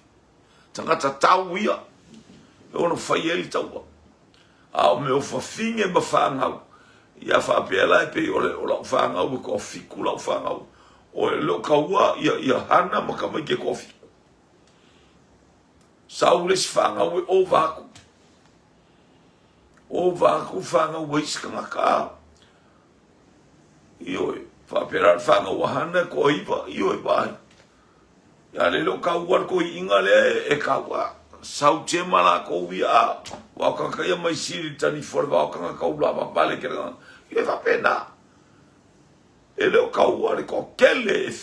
Tagata tau ia e ono fai ai le taua. A o mea o fafine ma fanau, ia faapea la e pei o, le, o lau fanau e toafitu lau fanau. O le o taua ia, ia Hana ma tamaiti e toafitu. Sau le isi fanau e ova atu. Ova atu fanau a isi tagata. Ioe, faapea la le fanau a Hana e toaiva, ioe, vaai. Ia le leo kaua le toiina lea e kaua. Sau tema lakou ia a wa o tagata ia mai sili le tanifa o le vao tagata ula vavale ke le ia faapena. E le o kaua le toatele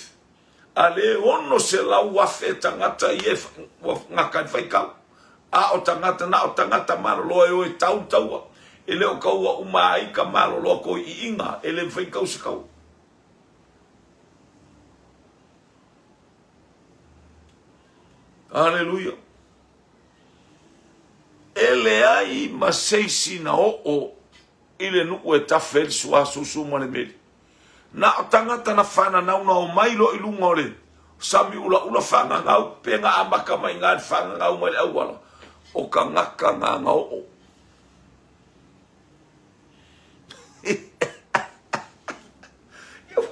a le 600,000 tagata ia ua gata i faitau. A o tagata na o tagata maloloa e o e tau taua. E le o kaua uma ai ka maloloa toiina e le mafai tau se kaua. Aleluia. E leai ma se isi na oo i le nuu e tafe ai le suasusu ma le meli. Na o tagata na fananau na omai loa i luga o le sami ulaula fagagau pe na amata mai i ina le fagagau mai le auala, o tagata na na oo. Ia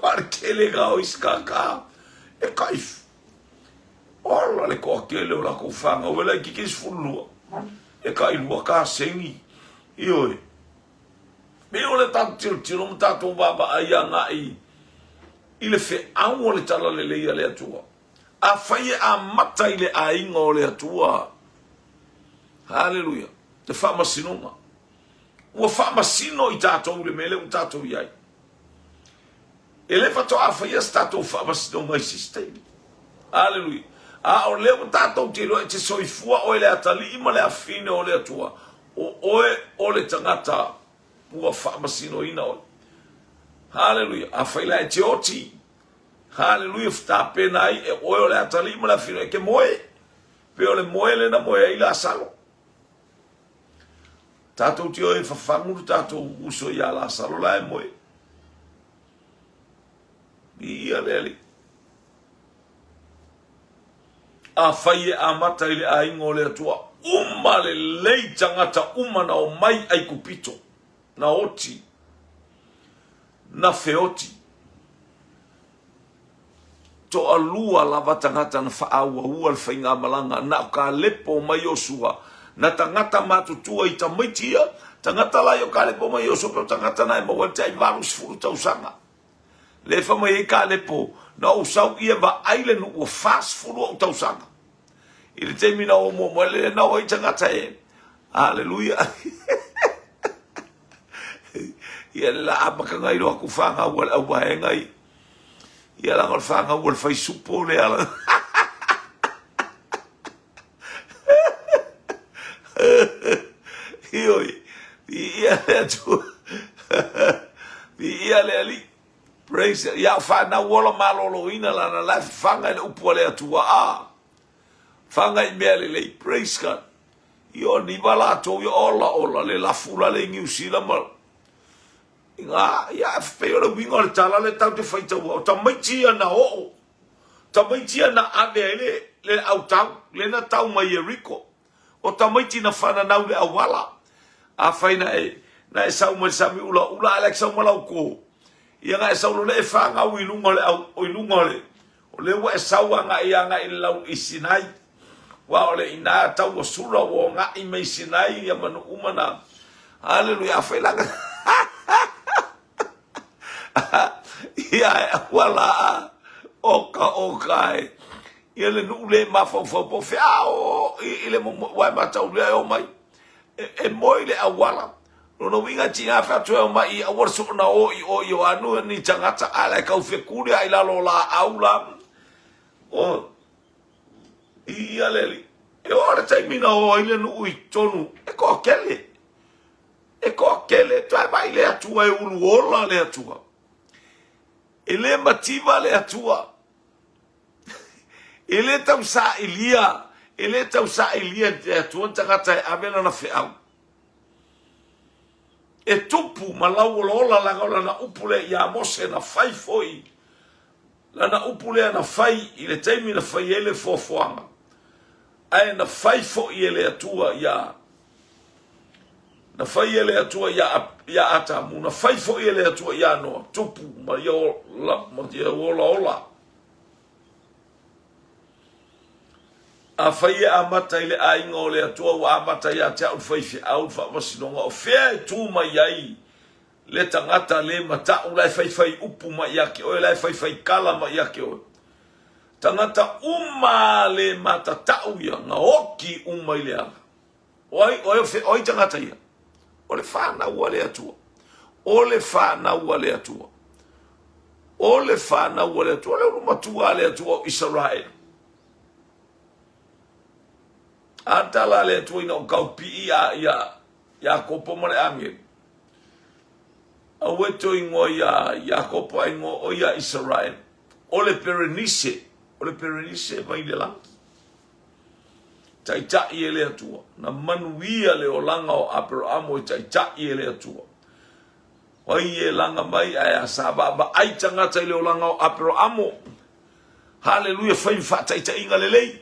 wha le tele ga o isi kaka e kai ola le toatele o latou fanau e laitiiti 12 e kai lua kasegi. Ioe. Pei o le tatou tilotilo ma tatou vaavaai agai i le feau o le talalelei a le Atua. Afai e amata i le aiga o le Atua, haleluia, le faamasinoga. Ua faamasino i tatou le mea lea ua tatou i ai. E le faatoa faia se tatou faamasinoga i se isi taimi. Aleluia. A o lea ua tatou te iloa e te soifua oe le atalii ma le afine o le Atua, o oe o le tagata ua faamasinoina oe. Haleluia. Afai la e te oti, haleluia, tapena ai e oe o le atalii ma le afine, e te moe. Pei o le moe lea na moe ai Lasalo. Tatou te o e fafagu le tatou uso ia Lasalo la e moe. Viia le Alii. Afai e amata i le aiga o le Atua, uma lelei tagata uma na omai Aikupito, na oti, na feoti. Toalua lava tagata na faaauaua le faigamalaga, na o Kalepo ma Iosua, na tagata matutua i tamaiti ia, tagata la ia o Kalepo ma Iosua pe o tagata na e maua ai le tai 80 tausaga. Lea e fai mai ai Kalepo, na ou sau ia vaai le nuu ua 40 ou tausaga. I le taimi na o muamua ai, lea na o ai tagata e, Aleluia. Ia le la amataga i lo atu fanau a le auvaega ia. Ia leaga o le fanau a le faisupo lea la. Ioe, viia le Atua. Viia le Alii. Praise. Ia o fanau ola maloloina lana la e fafaga i le upu a le Atua. Ah. Faga i mea lelei. Praise God. Io ni va latou ia ola ola le lafu la le Niu Sila ma Nga, ia, pei o le uiga o le tala le tau te faitaua, o tamaiti ia na oo, tamaiti ia na ave ai le, le autau, le na tau mai Ieriko, o tamaiti na whananau le auala. Afai na e, na e sau mai le sami ulaula, a le sau ma lau kō, ia na e sau lo le e whangau i lunga o le au, i lunga o le, O lea ua e sau agai agai i le lau i Sinai, ua o le ina tau ua sula ua ogai mai Sinai ia manu uma na. Haleluia, afai langa. Ia e aua la oka oka e. Ia le nuu le mafaufau po fea o i le momo ua e matau lea e o mai. E, e moe i le auala. Lona uiga tina fe atu e o mai i aua le soona o i o i o anu ni tagata a la e kau fekuli a i lalo o laau la. O i ia le ali. E o le taimi na o ai le nuu i tonu e toatele. E toatele toe vaai le Atua e ulu ola le Atua. E le mativa le Atua. E le tausailia, e le tausailia e le Atua ni tagata e ave lana feau. E tupu ma lauolaola leaga o lana upu lea ia Mose na fai foi. Lana upu lea na fai i le taimi na fai ai le foafoaga. Ae na fai foi e le Atua ia na fai e le Atua ia ia Atamu, na fai foi e le Atua ia Noa, tupu ma ia ola, ma ia olaola. Afai e amata i le aiga o le Atua ua amata ia te au le faifeau le faamasinoga, o fea e tu mai ai le tagata le mata'u la e faifai upu mai ia te oe, la e faifai kala mai ia te oe? Tagata uma le matata'u ia, na oki uma i le ala. O ai, o ai, o ai tagata ia? O le fanau a le Atua. O le fanau a le Atua. O le fanau a le Atua. O le ulu matua a le Atua o Isaraelu. A tala a le Atua ina o kaupii a ia Iakopo ma le agelu. Aua e toe ingoa ia Iakopo a ingoa o ia Isaraelu. O le Perenise, o le Perenise mai le lagi. Taitai e le Atua. Na manuia le olaga o Aperamo e taitai e le Atua. O ai e laga mai ae a sa vaavaai tagata i le olaga o Aperamo. Haleluia, fai ma faataitaiga lelei.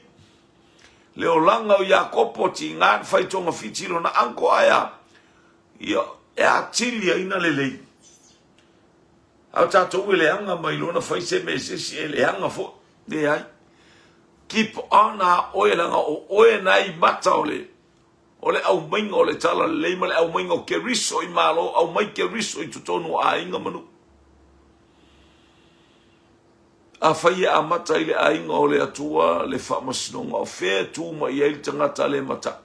Le olaga o Iakopo, tiga na fai togafiti i lona uncle ae a, ia, e atili ai na lelei. A o tatou e leaga mai lona fai se mea i se isi, e leaga foi. Leai. Keep on a oe leaga o oe na i mata o le o le aumaiga o le tala lelei ma le aumaiga o Keriso i Malo, aumai Keriso i totonu o aiga ma nuu. Afai e amata i le aiga o le Atua le faamasinoga, o fea e tu mai ai le tagata le mata'u?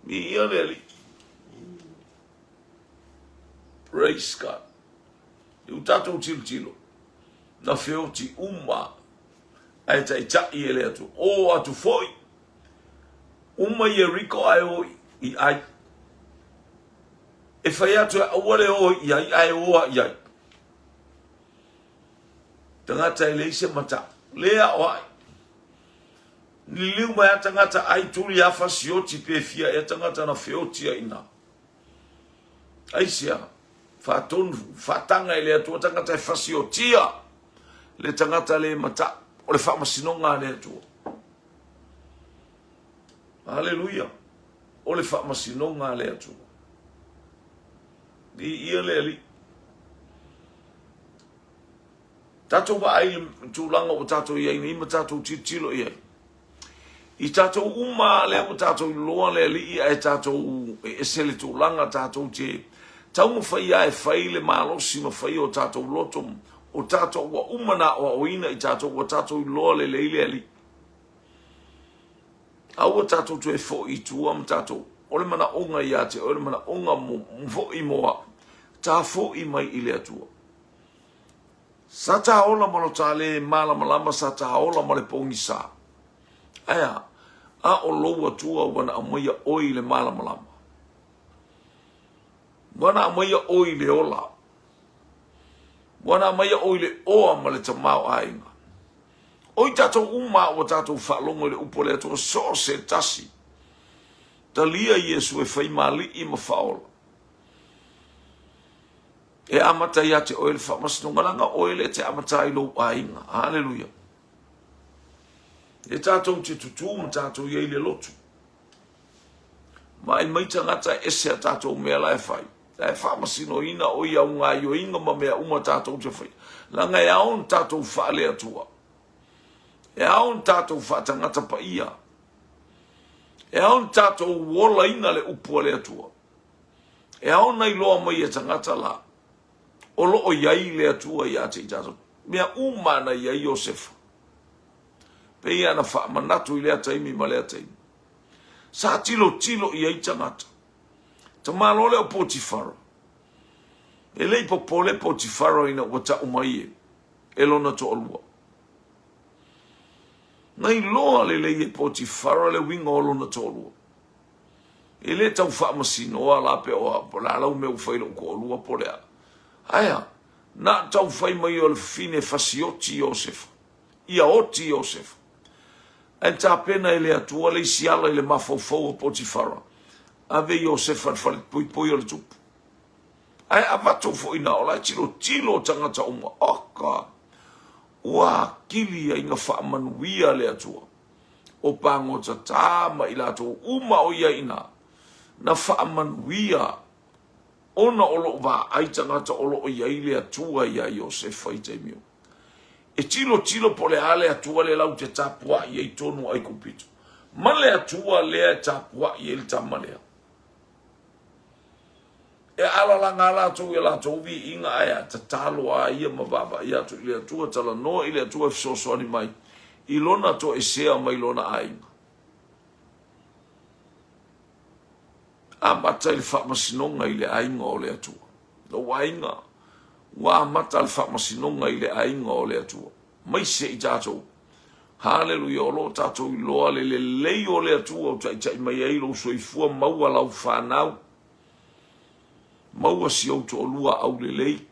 Viia le Alii. Praise God. I u tatou tilotilo, na feoti uma ae taitai e le Atua. O atu foi, uma Ieriko ae o i Ai. E fai atu e aua le o i ai ae o a i ai. Tagata e leai se mata'u. Le ao ai. Liliu mai a tagata ai tuli afa sioti pe fia ea tagata na feoti ai ina. Aisea? Faatonu, faataga e le Atua tagata e fasiotia le tagata le mata'u. O le faamasinoga a le Atua. Aleluia! O le faamasinoga a le Atua. Viia le Alii. Tatou vaai i le tulaga ua tatou i ai nei ma tatou tilotilo i ai. I tatou uma lea ua tatou iloa le Alii ae tatou e ese le tulaga tatou te taumafai lava e fai le malosi ma fai o tatou loto o tatou ua uma na aoaoina i tatou ua tatou iloa lelei le Alii. Aua tatou toe foi i tua ma tatou o le manaoga ia te oe le manaoga mo foi mo au. Ta foi mai i le Atua. Sa ta ola ma lo ta le malamalama, sa ta ola ma le pogisa. Ae a? A o lou Atua ua na aumaia oe i le malamalama. Ua na aumaia oe i le ola. Ua na aumaia oe i le oa ma le tamaoaiga. O i tatou uma ua tatou faalogo i le upu a le Atua, so o se tasi. Talia Iesu e fai ma alii ma faaola. E amata ia te oe le faamasinoga, leaga oe lea e te amata ai lou aiga. Haleluia. E tatou te tutū ma tatou i ai le lotu. Vaai mai tagata e ese a tatou mea la e fai. La e faamasinoina o i au gaioiga ma mea uma tatou te fai. Leaga e ao ona tatou faale-Atua. E ao ona tatou faatagata paia. E ao ona tatou olaina le upu a le Atua. E ao ona iloa mai e tagata la, o lo o i ai le Atua ia te i tatou. Mea uma na i ai Iosefa. Pei ana faamanatu i lea taimi ma lea taimi. Sa tilotilo i ai tagata. Tamaloa lea o Potifara. E le i popole Potifara ina ua tau mai e, e lona toalua. Na iloa lelei e Potifara le uiga o lona toalua. E le tau faamasinoa la pe o a, po o le a lau mea ua fai i lou toalua po o le a. Ae a? Na tau fai mai o le fafine fasioti Iosefa. Ia oti Iosefa. Ae tapena e le Atua le isi ala i le mafaufau o Potifara, ave Iosefa i le falepuipui o le tupu. Ae avatu foi na o la e tilotilo tagata uma. Oka! Ua akili ai na faamanuia le Atua. O pagota ma i latou uma o i ai ina, na faamanuia ona o loo vaai tagata o loo i ai le Atua ia Iosefa i taimi o. E tilotilo po o le a le Atua lea lau te tapuai ai tonu o Aikupito, ma le Atua lea e tapuai ai le tama lea. E alalaga a latou i a latou viiga ae a tatalo a ia ma vaavaai atu i le Atua, talanoa i le Atua e fesoasoani mai i lona toesea mai lona aiga. Amata i le faamasinoga i le aiga o le Atua. Lou aiga, ua amata le faamasinoga i le aiga o le Atua. Maise i tatou. Haleluia, o lo o tatou iloa le lelei o le Atua o taitai mai ai lou soifua maua lau fanau. Maua si ou toalua aulelei.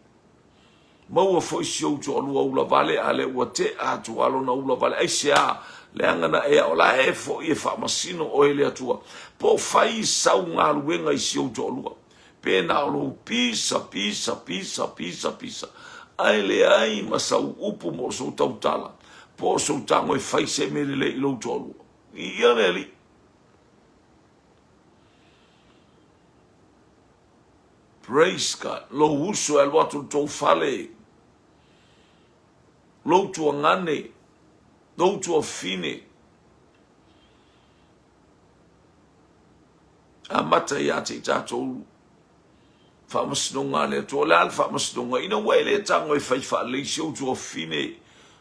Maua foi si ou toalua ulavale, a lea ua tea atu a lona ulavale. Aisea? Leaga na ea o la e foi e faamasino oe le Atua. Po o fai sau galuega i si ou toalua. Pe na o lou pisa, pisa, pisa, pisa, pisa. Ae leai ma sau upu mo sou tautala, po o sou tago e fai se mea lelei i lou toalua. Ia le Alii. Praise God. Lou uso e alu atu i le tou fale, lou tuagane, lou tuafine, amata ia te i tatou faamasinoga a le Atua. O le a le faamasinoga? Ina ua e le tago e fai faalelei si ou tuafine,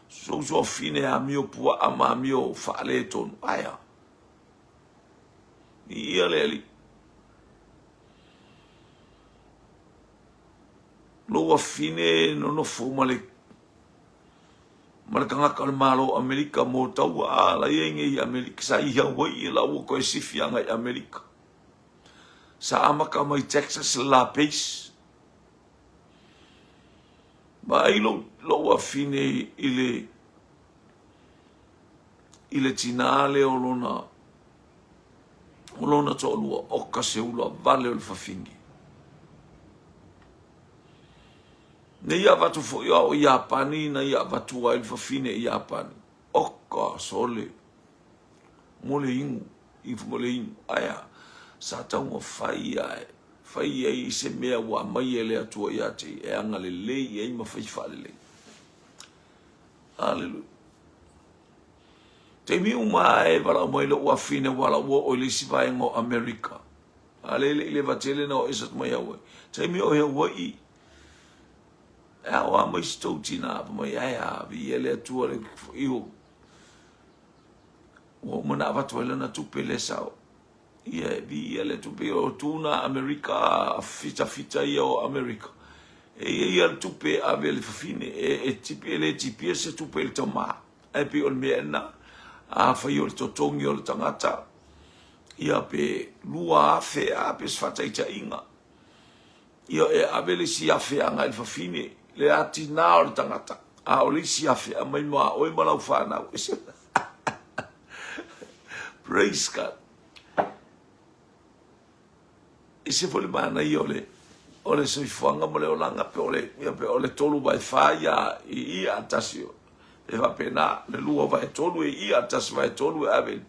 si ou tuafine amio puaa ma amio faaletonu. Ae a? Ia le Alii. Lou afine nonofo ma le ma le tagata o le Malo o Amerika mo taua a la i ai nei i Amerika. Sa i Hawaii la ua koe sifi anga i Amerika. Sa amata mai Texas le la base. Vaai lou, lou afine i le i le tinā lea o lona o lona toalua, oka se ula vale o le fafine. Na ia avatu foi a o Iapani na ia avatu ai le fafine i Iapani. Oka sole mo le inu, i mo le inu. Aia, sa taumafai ia e fai ai i se mea ua aumai e le Atua ia te ia, e agalelei i ai ma fai faalelei. Aleluia. Taimi uma e valaau mai lou afine ua ala ua oo i le isi vaega o Amerika. A le le i leva tele na o ese atu mai Hawaii. Taimi o i Hawaii, e ao a mai si tou tina pa mai ae a vi e le Atua le iho. Ua uma na avatu ai lana tupe le sao. Ia e viia le tupe o tuna Amerika fitafita ia o Amerika. E ia ia le tupe e ave le fafine e, e, tipi, e le tipia se tupe i le tama. Ae pei o le mea ena a fai o le totogi o le tagata ia pe 2,000 a pe se faataitaiga ia e ave le isi afe agai i le fafine le atina o le tagata a o le isi afe aumai ma oe ma lau fanau. Praise God. Ese foi le manaia o le o le soifuaga ma le olaga pe o le ia pe o le 3/4 ia i ia a tasi e faapena le 2/3 e ia a 1/3 e ave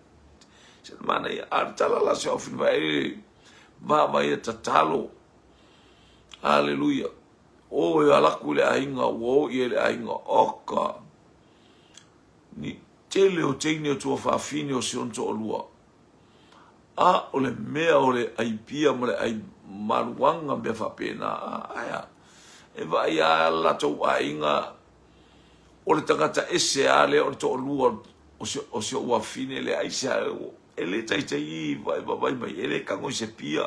se le manaia a le tala la se ofin vai vaavaia tatalo aleluia o e alaku i le aiga ua o i le aiga oka ni tele o teine o tuafafine o si ona toalua A o le mea o le ʻai pia ma le ʻai maluaga mea faapena, ae a? E vaai lava le latou aiga, o le tagata ese lava lea o le toalua o si, o si ou afine lea, aisea, e le taitai i vaai mai, e le tago i se pia.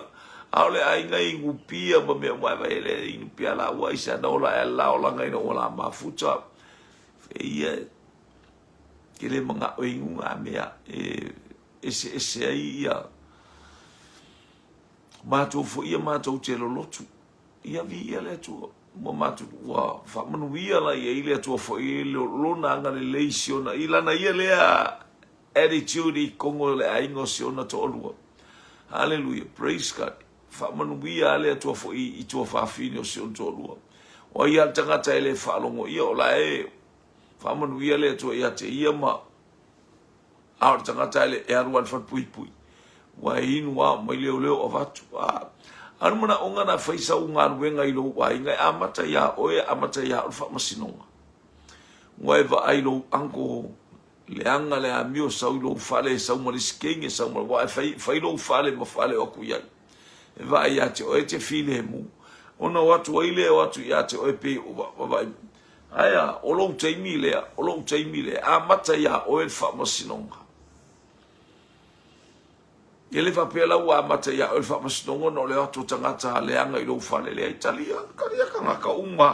A o le aiga e inu pia ma mea uma, e le inu pia lāua, aisea, na ola ae la olaga ina ua la mafuta. E ia, ke le manaʻo e inu nā mea e eseese ai ia matou foi ia matou te lolotu. Ia viia le Atua. Ua matou ua faamanuia la i ai le Atua foi lona agalelei si ona i lana ia lea attitude i totonu o le aiga o si ona toalua. Hallelujah. Praise God. Faamanuia le Atua foi i tuafafine o si ona toalua. O ai lava le tagata e le faalogo ia o la e faamanuia le Atua ia te ia ma A o le tagata e, e alu a i le falepuipui, ua e inu a mai leoleo avatu. A, a o le manaoga na fai sau galuega i lou aiga e amata iā oe, e amata iā oe le faamasinoga. Ua e vaai lou uncle leaga le amio sau i lou fale, sau ma le isi teine, sau ma, ua e fai, fai lou fale ma fale o atu i ai. E vaai ia te oe e te filemu, ona o atu ai lea o atu ia te oe pei o vaai Aea, o lou taimi lea, o lou taimi lea, e amata iā oe le faamasinoga. E le faapea la ua amata iā oe le faamasinoga ona o le o atu o tagata leaga i lou fale. Leai, talia, talia tagata uma.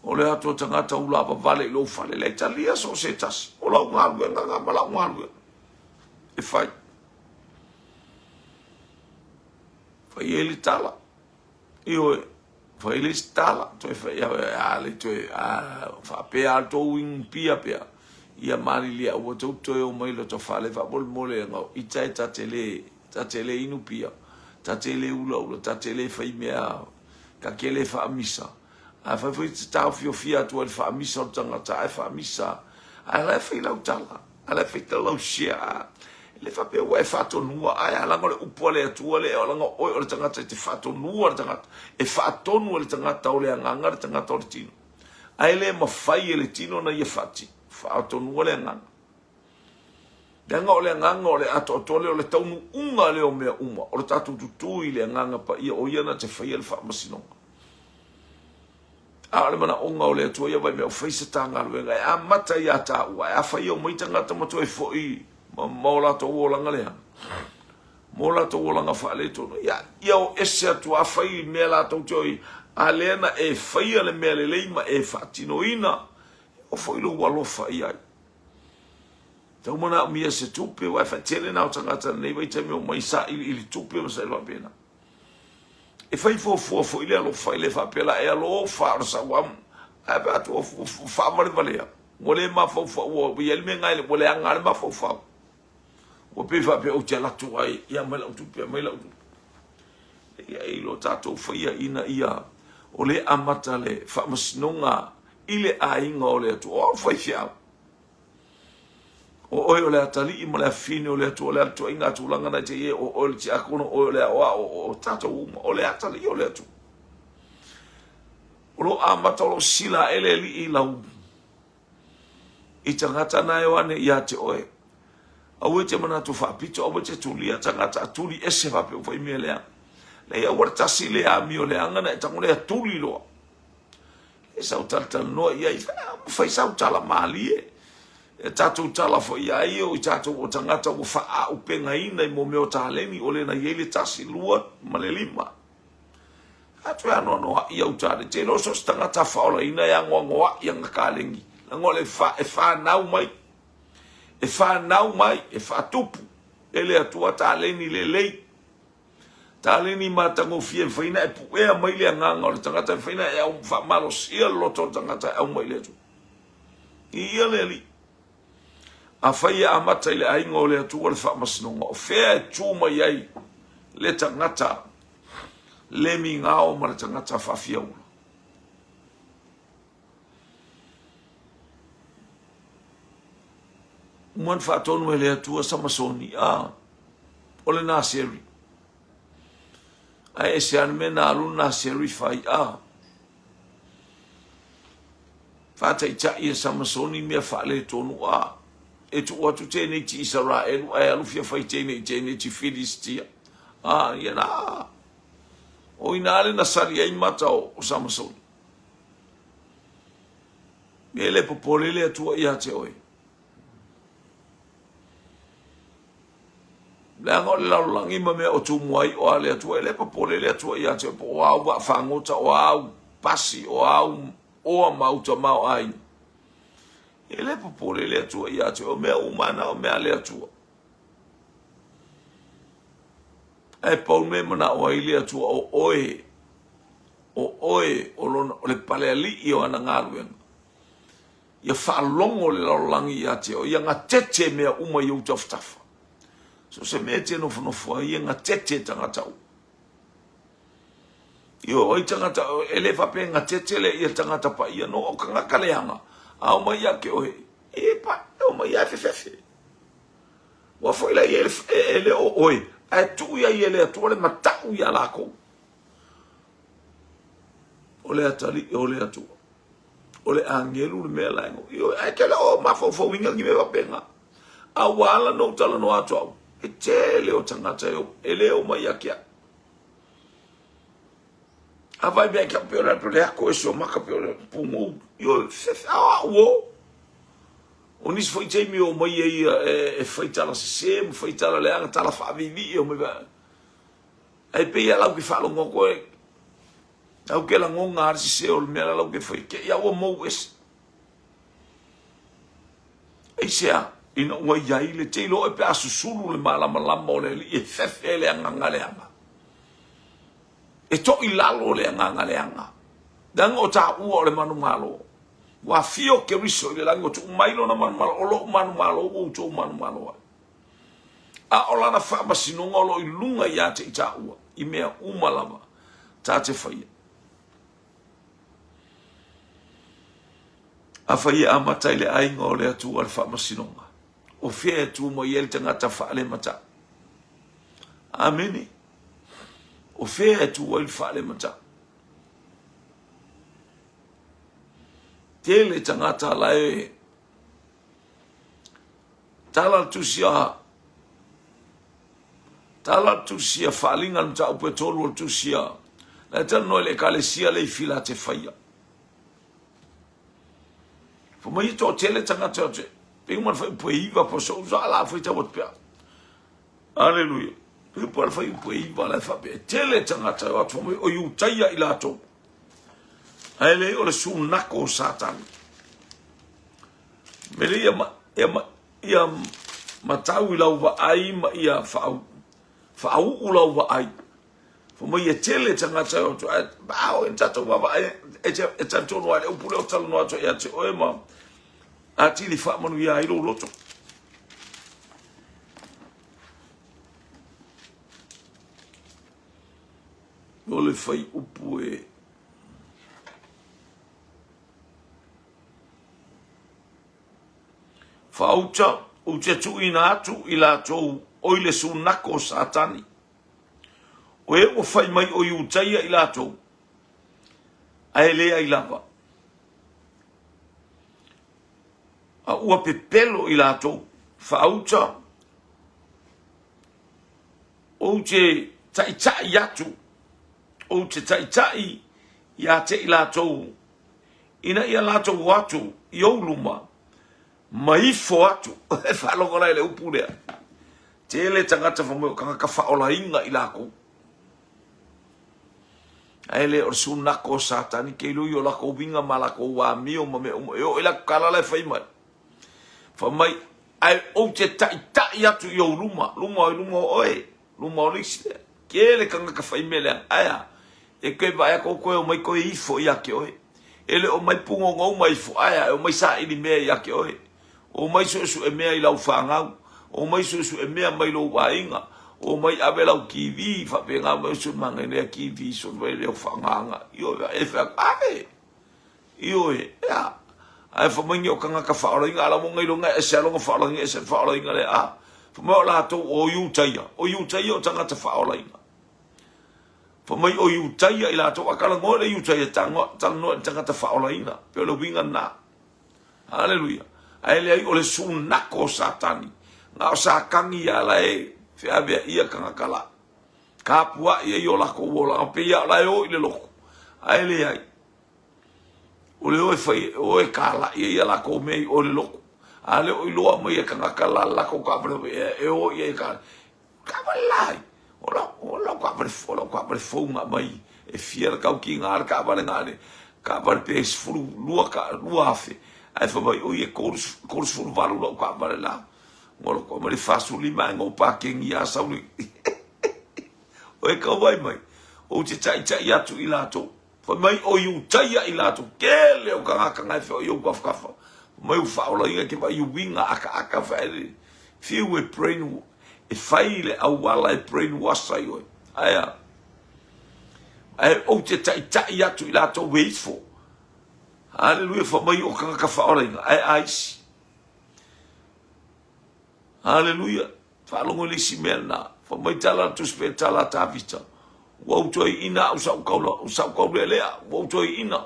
O le o atu o tagata ulavavale i lou fale. Leai, talia so o se tasi. O lau galuega na ma lau galuega e fai. Fai ai le tala. Ioe, fai le isi tala, toe fai, a le toe, a faapea a tou inu pia pea, ia malilie aua tou toe o mai lota fale faamolemole anga o ita e ta te le, ta te le inu pia, ta te le ulaula, ta te le fai mea, ta te le faamisa. A fai foi te taofiofia atu ai le faamisa o le tagata, ae faamisa, ae la e fai lau tala. A la e fai lau share. E le faapea ua e faatonua, ae a leaga o le upu a le Atua lea, leaga o oe o le tagata e te faatonua le tagata, e faatonu e le tagata o le agaga le tagata o le tino. Ae le mafai e le tino ona ia faatonua le agaga. Leaga o le agaga o le atoatoa lea o le taunuuga lea o mea uma, o le tatou tutū i le agaga paia, o ia na te faia le faamasinoga. A o le manaoga o le Atua ia vaimea o fai se ta galuega e amata iā tāua, ae afai e omai tagata ma toe foi ma, ma o latou olaga leaga, ma o latou olaga faaletonu, ia, ia o ese atu, afai i mea latou te oi, a lea na e faia le mea lelei ma e faatinoina, e oo foi lou alofa i ai. Tau manaomia se tupe, aua e faatele na o tagata i lenei vaitaimi omai sailiili tupe ma saili faapena. E fai fuafua foi le alofa i le faapea la e alofa o le sauamu ae pe a atu faavalevalea. Ua le mafaufau, ua i ai le mea lena, ua leaga lava le mafaufau. Ua pei faapea ou te alu atu ai, ia aumai lau tupe, aumai lau tupe. Ia i lo tatou faia ina ia o le amata le faamasinoga i le aiga o le Atua. O au faifeau. O oe o le atalii ma le afafine o le Atua, o le ituaiga tulaga na te i ai, o oe o le tiakono, o oe o le aoao, o tatou uma, o le atalii o le Atua. O lo o amata o lo o sila ae le Alii i lau i tagata na e o ane ia te oe. Aua e te manatu faapito, aua e te tulia tagata, a tuli ese faapea ua fai mea leaga. Leai, aua le tasi le amio leaga na e tago lea tuli loa. E sau talatalanoa i ai, fai sau tala malie. E tatou tala foi ia ia o i tatou o tagata ua faaaupegaina i mea o taleni, o lena i ai le 1, 2 ma le 5. A toe anoanoai au taleni. Te iloa so o se tagata faaolaina e anoanoai ana taleni. Leaga o le fa, e fanau mai. E fanau mai, e faatupu e le Atua taleni lelei. Taleni matagofie e mafai ona e puea mai le agaga o le tagata, e mafai ona e au faamalosia le loto o le tagata e aumai i le Atua. Ia le Alii. Afai e amata i le aiga o le Atua le faamasinoga, o fea e tu mai ai le tagata le migao ma le tagata faafiaula? Uma ona faatonu e le Atua Samasoni, a, o le Naseri. Ae ese lava le mea na alu le Naseri fai, a. Faataitai e Samasoni mea faaletonu, a. E tuu atu tēnei ti Isaraelu ae alu fia fai tēnei i tēnei ti Filistia. A, ia na, o ina le na sali ai mata o Samasoni. E le popole le Atua ia te oe. Leaga o le lalolagi ma mea o tumu ai o a le Atua, e le popole le Atua ia te oe, po o au vaafagota, o au pasi, o au oa ma au tamaoaiga. E le popole le Atua ia te oe, o mea uma na o mea a le Atua. Ae pau le mea e manao ai le Atua o oe, o oe o, lona, o le palealii o ana galuega. Ia faalogo le lalolagi ia te oe, ia gatete mea uma i ou tafatafa. So se mea e te nofonofo ai, ia gatete tagata uma. Ioe, o ai tagata, e le faapea e gatete le ia tagata paia, no, o tagata leaga, a omai ia te oe, e pa, e omai ia e fefefe. Ua foi la i e le o oe, ae tuu ia i e le Atua le matau ia lakou. O le atalii o le Atua. O le agelu le mea la e Ioe, ae te le o mafaufauina ni mea faapena. A ua ala ona ou talanoa atu au, e tele o tagata e, e le omai ia te au. A vai mea ke pe o le le ako ese o maka pe o le pugou. Ioe, fefe, a o au o. O nisi foi taimi o omai ai ia e, e fai tala sese ma fai tala leaga, tala faaviivii omai va. Ae pei a lau ke faalogo atu e, lau ke lagona a le sese o le mea la lau ke fai, ke ia ua mou ese. Aisea? Ina ua i ai le te iloa e pe a susulu le malamalama o le Alii e fefe ai le agaga leaga. E toʻi lalo le agaga leaga. Leaga o taua o le manumalo. Ua afio Keriso i le lagi, ua tuu mai lona manumalo, o loʻu manumalo ua outou manumalo ai. A o lana faamasinoga o lo o i luga ia te i taua, i mea uma lava ta te faia. Afai e amata i le aiga o le Atua le faamasinoga, o fea e tu mai ai le tagata faalematau? Amene. O fea e tu ai le faalematau? Tele tagata la e tala le tusi a tala le tusi a faaaliga le mataupu e tolu o le tusi a la e talanoa i le ekalesia le i Filatefaia. Fai mai e toatele tagata o te pei uma le fuaiupu e 9 po o so'u sa la faitau atu pea. Aleluia. Pei po o le fuaiupu e 9 la e faapea e tele tagata e o atu fai mai o Iutaia i latou. Ae le o le sunako o Satani. Mele ia, ma, ia, ma, ia matau i lau vaai ma ia faau, faauu lau vaai. Fai mai e tele tagata e o atu, ae a oo ina tatou vaavaai, e talitonu lava i le upu lea ou te talanoa atu ai ia te oe ma Atili faamanuia ai lou loto. O le fuaiupu e Faauta, ou te tuuina atu i latou oi le sunako o Satani. O e ua fai mai o Iutaia i latou, ae leai lava. A ua pepelo i latou. Faauta, ou te taitai atu, ou te taitai ia te i latou, ina ia latou o atu i ou luma, ma ifo atu. E faalogo la i le upu lea. Tele tagata fai mai o tagata faaolaina i lakou. Ae le o le sunako o Satani ke iloa i o lakou uiga ma lakou amio ma mea uma. E oo i le atu tala la e fai mai. Fai mai, ae ou te taitai atu i ou luma, luma o i luma o oe, luma o le isi lea. Tele tagata fai mea leaga. Ae a? E toe vaai atu au toe omai toe ifo ia te oe. E le omai punonou ma ifo, ae a? E omai saili mea ia te oe. Omai suesue mea i lau fanau. Omai suesue mea mai lou aiga. Omai ave lau TV, faapena mai sui manaia lea TV sui mai lea faagaga. Ioe, e fai atu, ave. Ioe, ea. Ae fai mai ni o tagata faaolaina, a la ua iloga e ese lona faaolaina, ese le faaolaina lea. A, fai mai o latou o Iutaia, o Iutaia o tagata faaolaina. Fai mai o Iutaia i latou, a talanoa i le Iutaia, talanoa i le tagata faaolaina. Pei o le uiga lena. Haleluia. Ae leai o le sunako o Satani. Na o Satani ia la e feaveaia tagata la. Tapuai ai o latou olaga, pei lava o la e o i le lotu. Ae leai. O le o e fai, o e kalai ai a latou mea i o i le lotu. A le o iloa mai e tagata la le latou taavale e o i ai e kalai. Taavale la ai. O lau, o lau taavale, o lau taavale fou na aumai e fia le tautiga le taavale na le taavale pe 12 ka 2000 ae fai mai oi e 38 lau taavale la. Ua loko aumai le 45 ae na ou pakegi lava sau le o e tau vaai mai ou te taitai atu i latou. Fai mai o Iutaia i latou tele o tagata na e feoai i ou tafatafa. Fai mai ua faaolaina e te vaai i uiga akaaka fai fiu e brain e fai le auala e brain wash ai oe. Ae a? Ae ou te taitai atu i latou e ifo. Haleluia, fai mai o tagata faaolaina, ae aisi. Haleluia. Faalogo i le isi mea lena. Fai mai tala a le Tusi pe tala a Tavita. Ua ou toe iina au sa ou taula, sa ou taulealea, ua ou toe iina.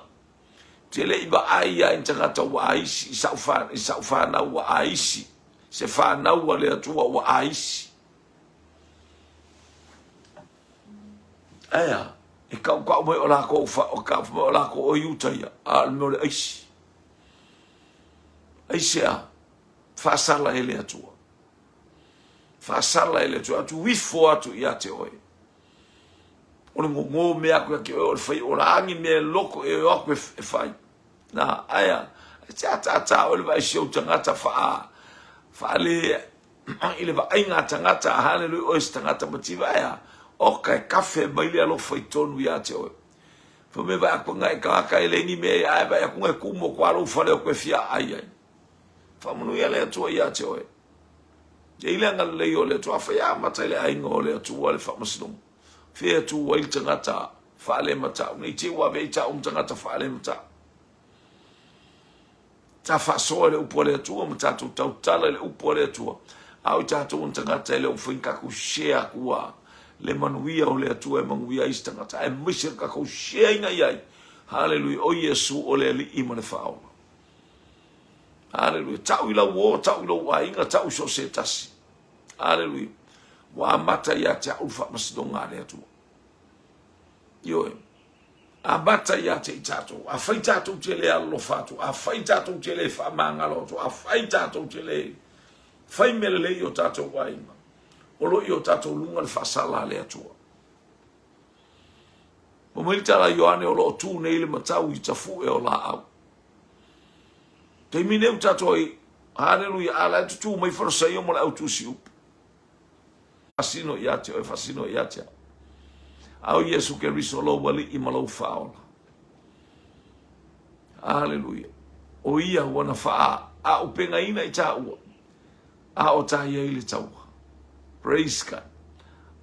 Te le i vaai ia i tagata ua aisi, i sa i sa whanau ua aisi, se whanau a le Atua ua aisi. Ae a, e kaukau mai o lākou, o kau mai o lākou o Iuta ia, a o le mea o le aisi. Aisi a, faasala e le Atua. Faasala e le Atua, atu ifo atu ia te oe. O le gogo mea aku ia te oe, o le fai o la agi mea e loko e o aku e fai. Na, aia, e te ataata oe le vaai si ou tagata faa, faale, i le vaaiga a tagata, haleluia, oe se tagata mativa, aia, oka e kafe mai le alofa i tonu ia te oe. Fai mai vaai aku ngai tagata e le ni mea ia, ae vaai aku ngai kumu o kua lou fale o koe fia ai ai. Faamanuia le Atua ia te oe. E i le agalelei o le Atua, afai a amata i le aiga o le Atua le faamasinoga. Fea e tu ai le tagata faalematau, nei te ua ave ai tau ma tagata faalematau. Ta faasoa i le upu a le Atua ma tatou tautala i le upu a le Atua. A o i tatou o tagata e le o fai tatou share aku a le manuia o le Atua e manuia ai se tagata. Aemaise le tatou share ina i ai. Haleluia, o Iesu o le Alii ma le Faaola. Aleluia. Tau i lau o, tau i lou aiga, tau i so o se tasi. Aleluia. Ua amata ia te au le faamasinoga a le Atua. Ioe. Amata ia te i tatou. Afai tatou te le alolofa atu, afai tatou te le faamagalo atu, afai tatou te le fai mea lelei i o tatou aiga, o lo o i o tatou luga le faasala a le Atua. Fai mai le tala a Ioane o lo o tu nei le matau i tafue o laau. Taimi nei ua tatou ai, haleluia, a la e tutū mai Farasaio ma le au tusi upu. Faasino ia te oe, faasino ia te au. A o Iesu Keriso lou alii ma lou faaola. Haleluia. O ia ua na faa. Aupegaina i tāua, a o tā i ai le taua. Praise God.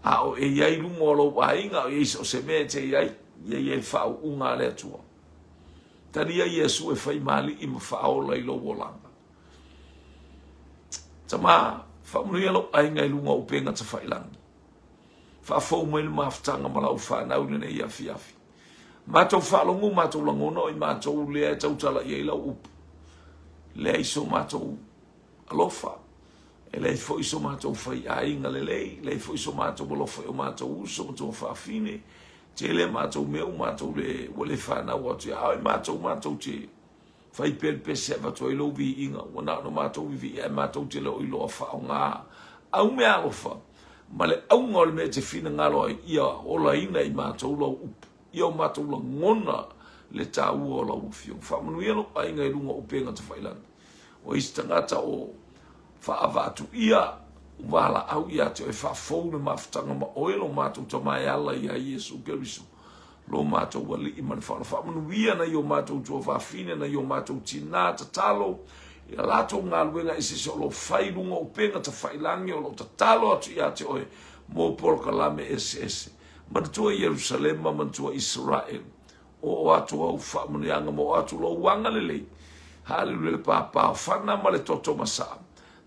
A o e i ai luga o lou aiga, o i ai so o se mea e te i ai, ia i ai faauuga a le Atua. Talia Iesu e fai ma alii ma faaola i lou olaga. Tama, faamanuia lou aiga i luga o upega tafailangi. Faafou mai le mafutaga ma lau fanau i lenei afiafi. Matou faalogo, matou lagona o i matou lea e tautala i ai lau upu. Leai so matou alofa, e leai foi so matou faiaiga lelei, leai foi so matou alofa i o matou uso ma tuafaafine. Tele a matou mea ua matou le, ua le fanau atu ia oe, matou matou te fai pea le pese e avatu ai lou viiga, ua na ona matou vivii ae matou te le o iloa faaaoga au meaalofa ma le auga o le mea e te finagalo ai ia olaina i matou lau upu, ia o matou lagona le taua o lau Afioga. Faamanuia lou aiga i luga o upega tafailagi. O isi tagata o faaavaatuia valaau ia te oe, faafou le mafutaga ma oe lo matou Tama e ala ia Iesu Keriso, lo matou Alii ma le Faaola. Faamanuia nai o matou tuafafine, nai o matou tinā, tatalo i a latou galuega eseese o lo o fai i luga o upega tafailangi o lo o tatalo atu ia te oe mo polokalame eseese. Manatua Ierusalema, manatua Isaraelu. Oo atu au faamanuiaga ma oo atu lou agalelei. Haleluia le papaofana ma le toto masaa.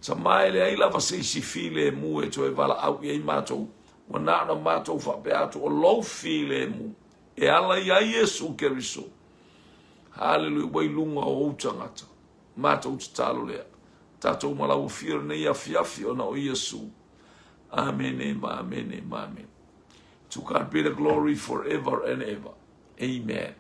Tama e leai lava se isi filemu e toe valaau i ai matou. Ua na ona matou faapea atu o lou filemu e ala iā Iesu Keriso. Haleluia ua i luga o ou tagata. Matou tatalo lea. Tatou ma lau afio i lenei afiafi ona o Iesu. Amene ma amene ma amene. To God be the glory forever and ever. Amen.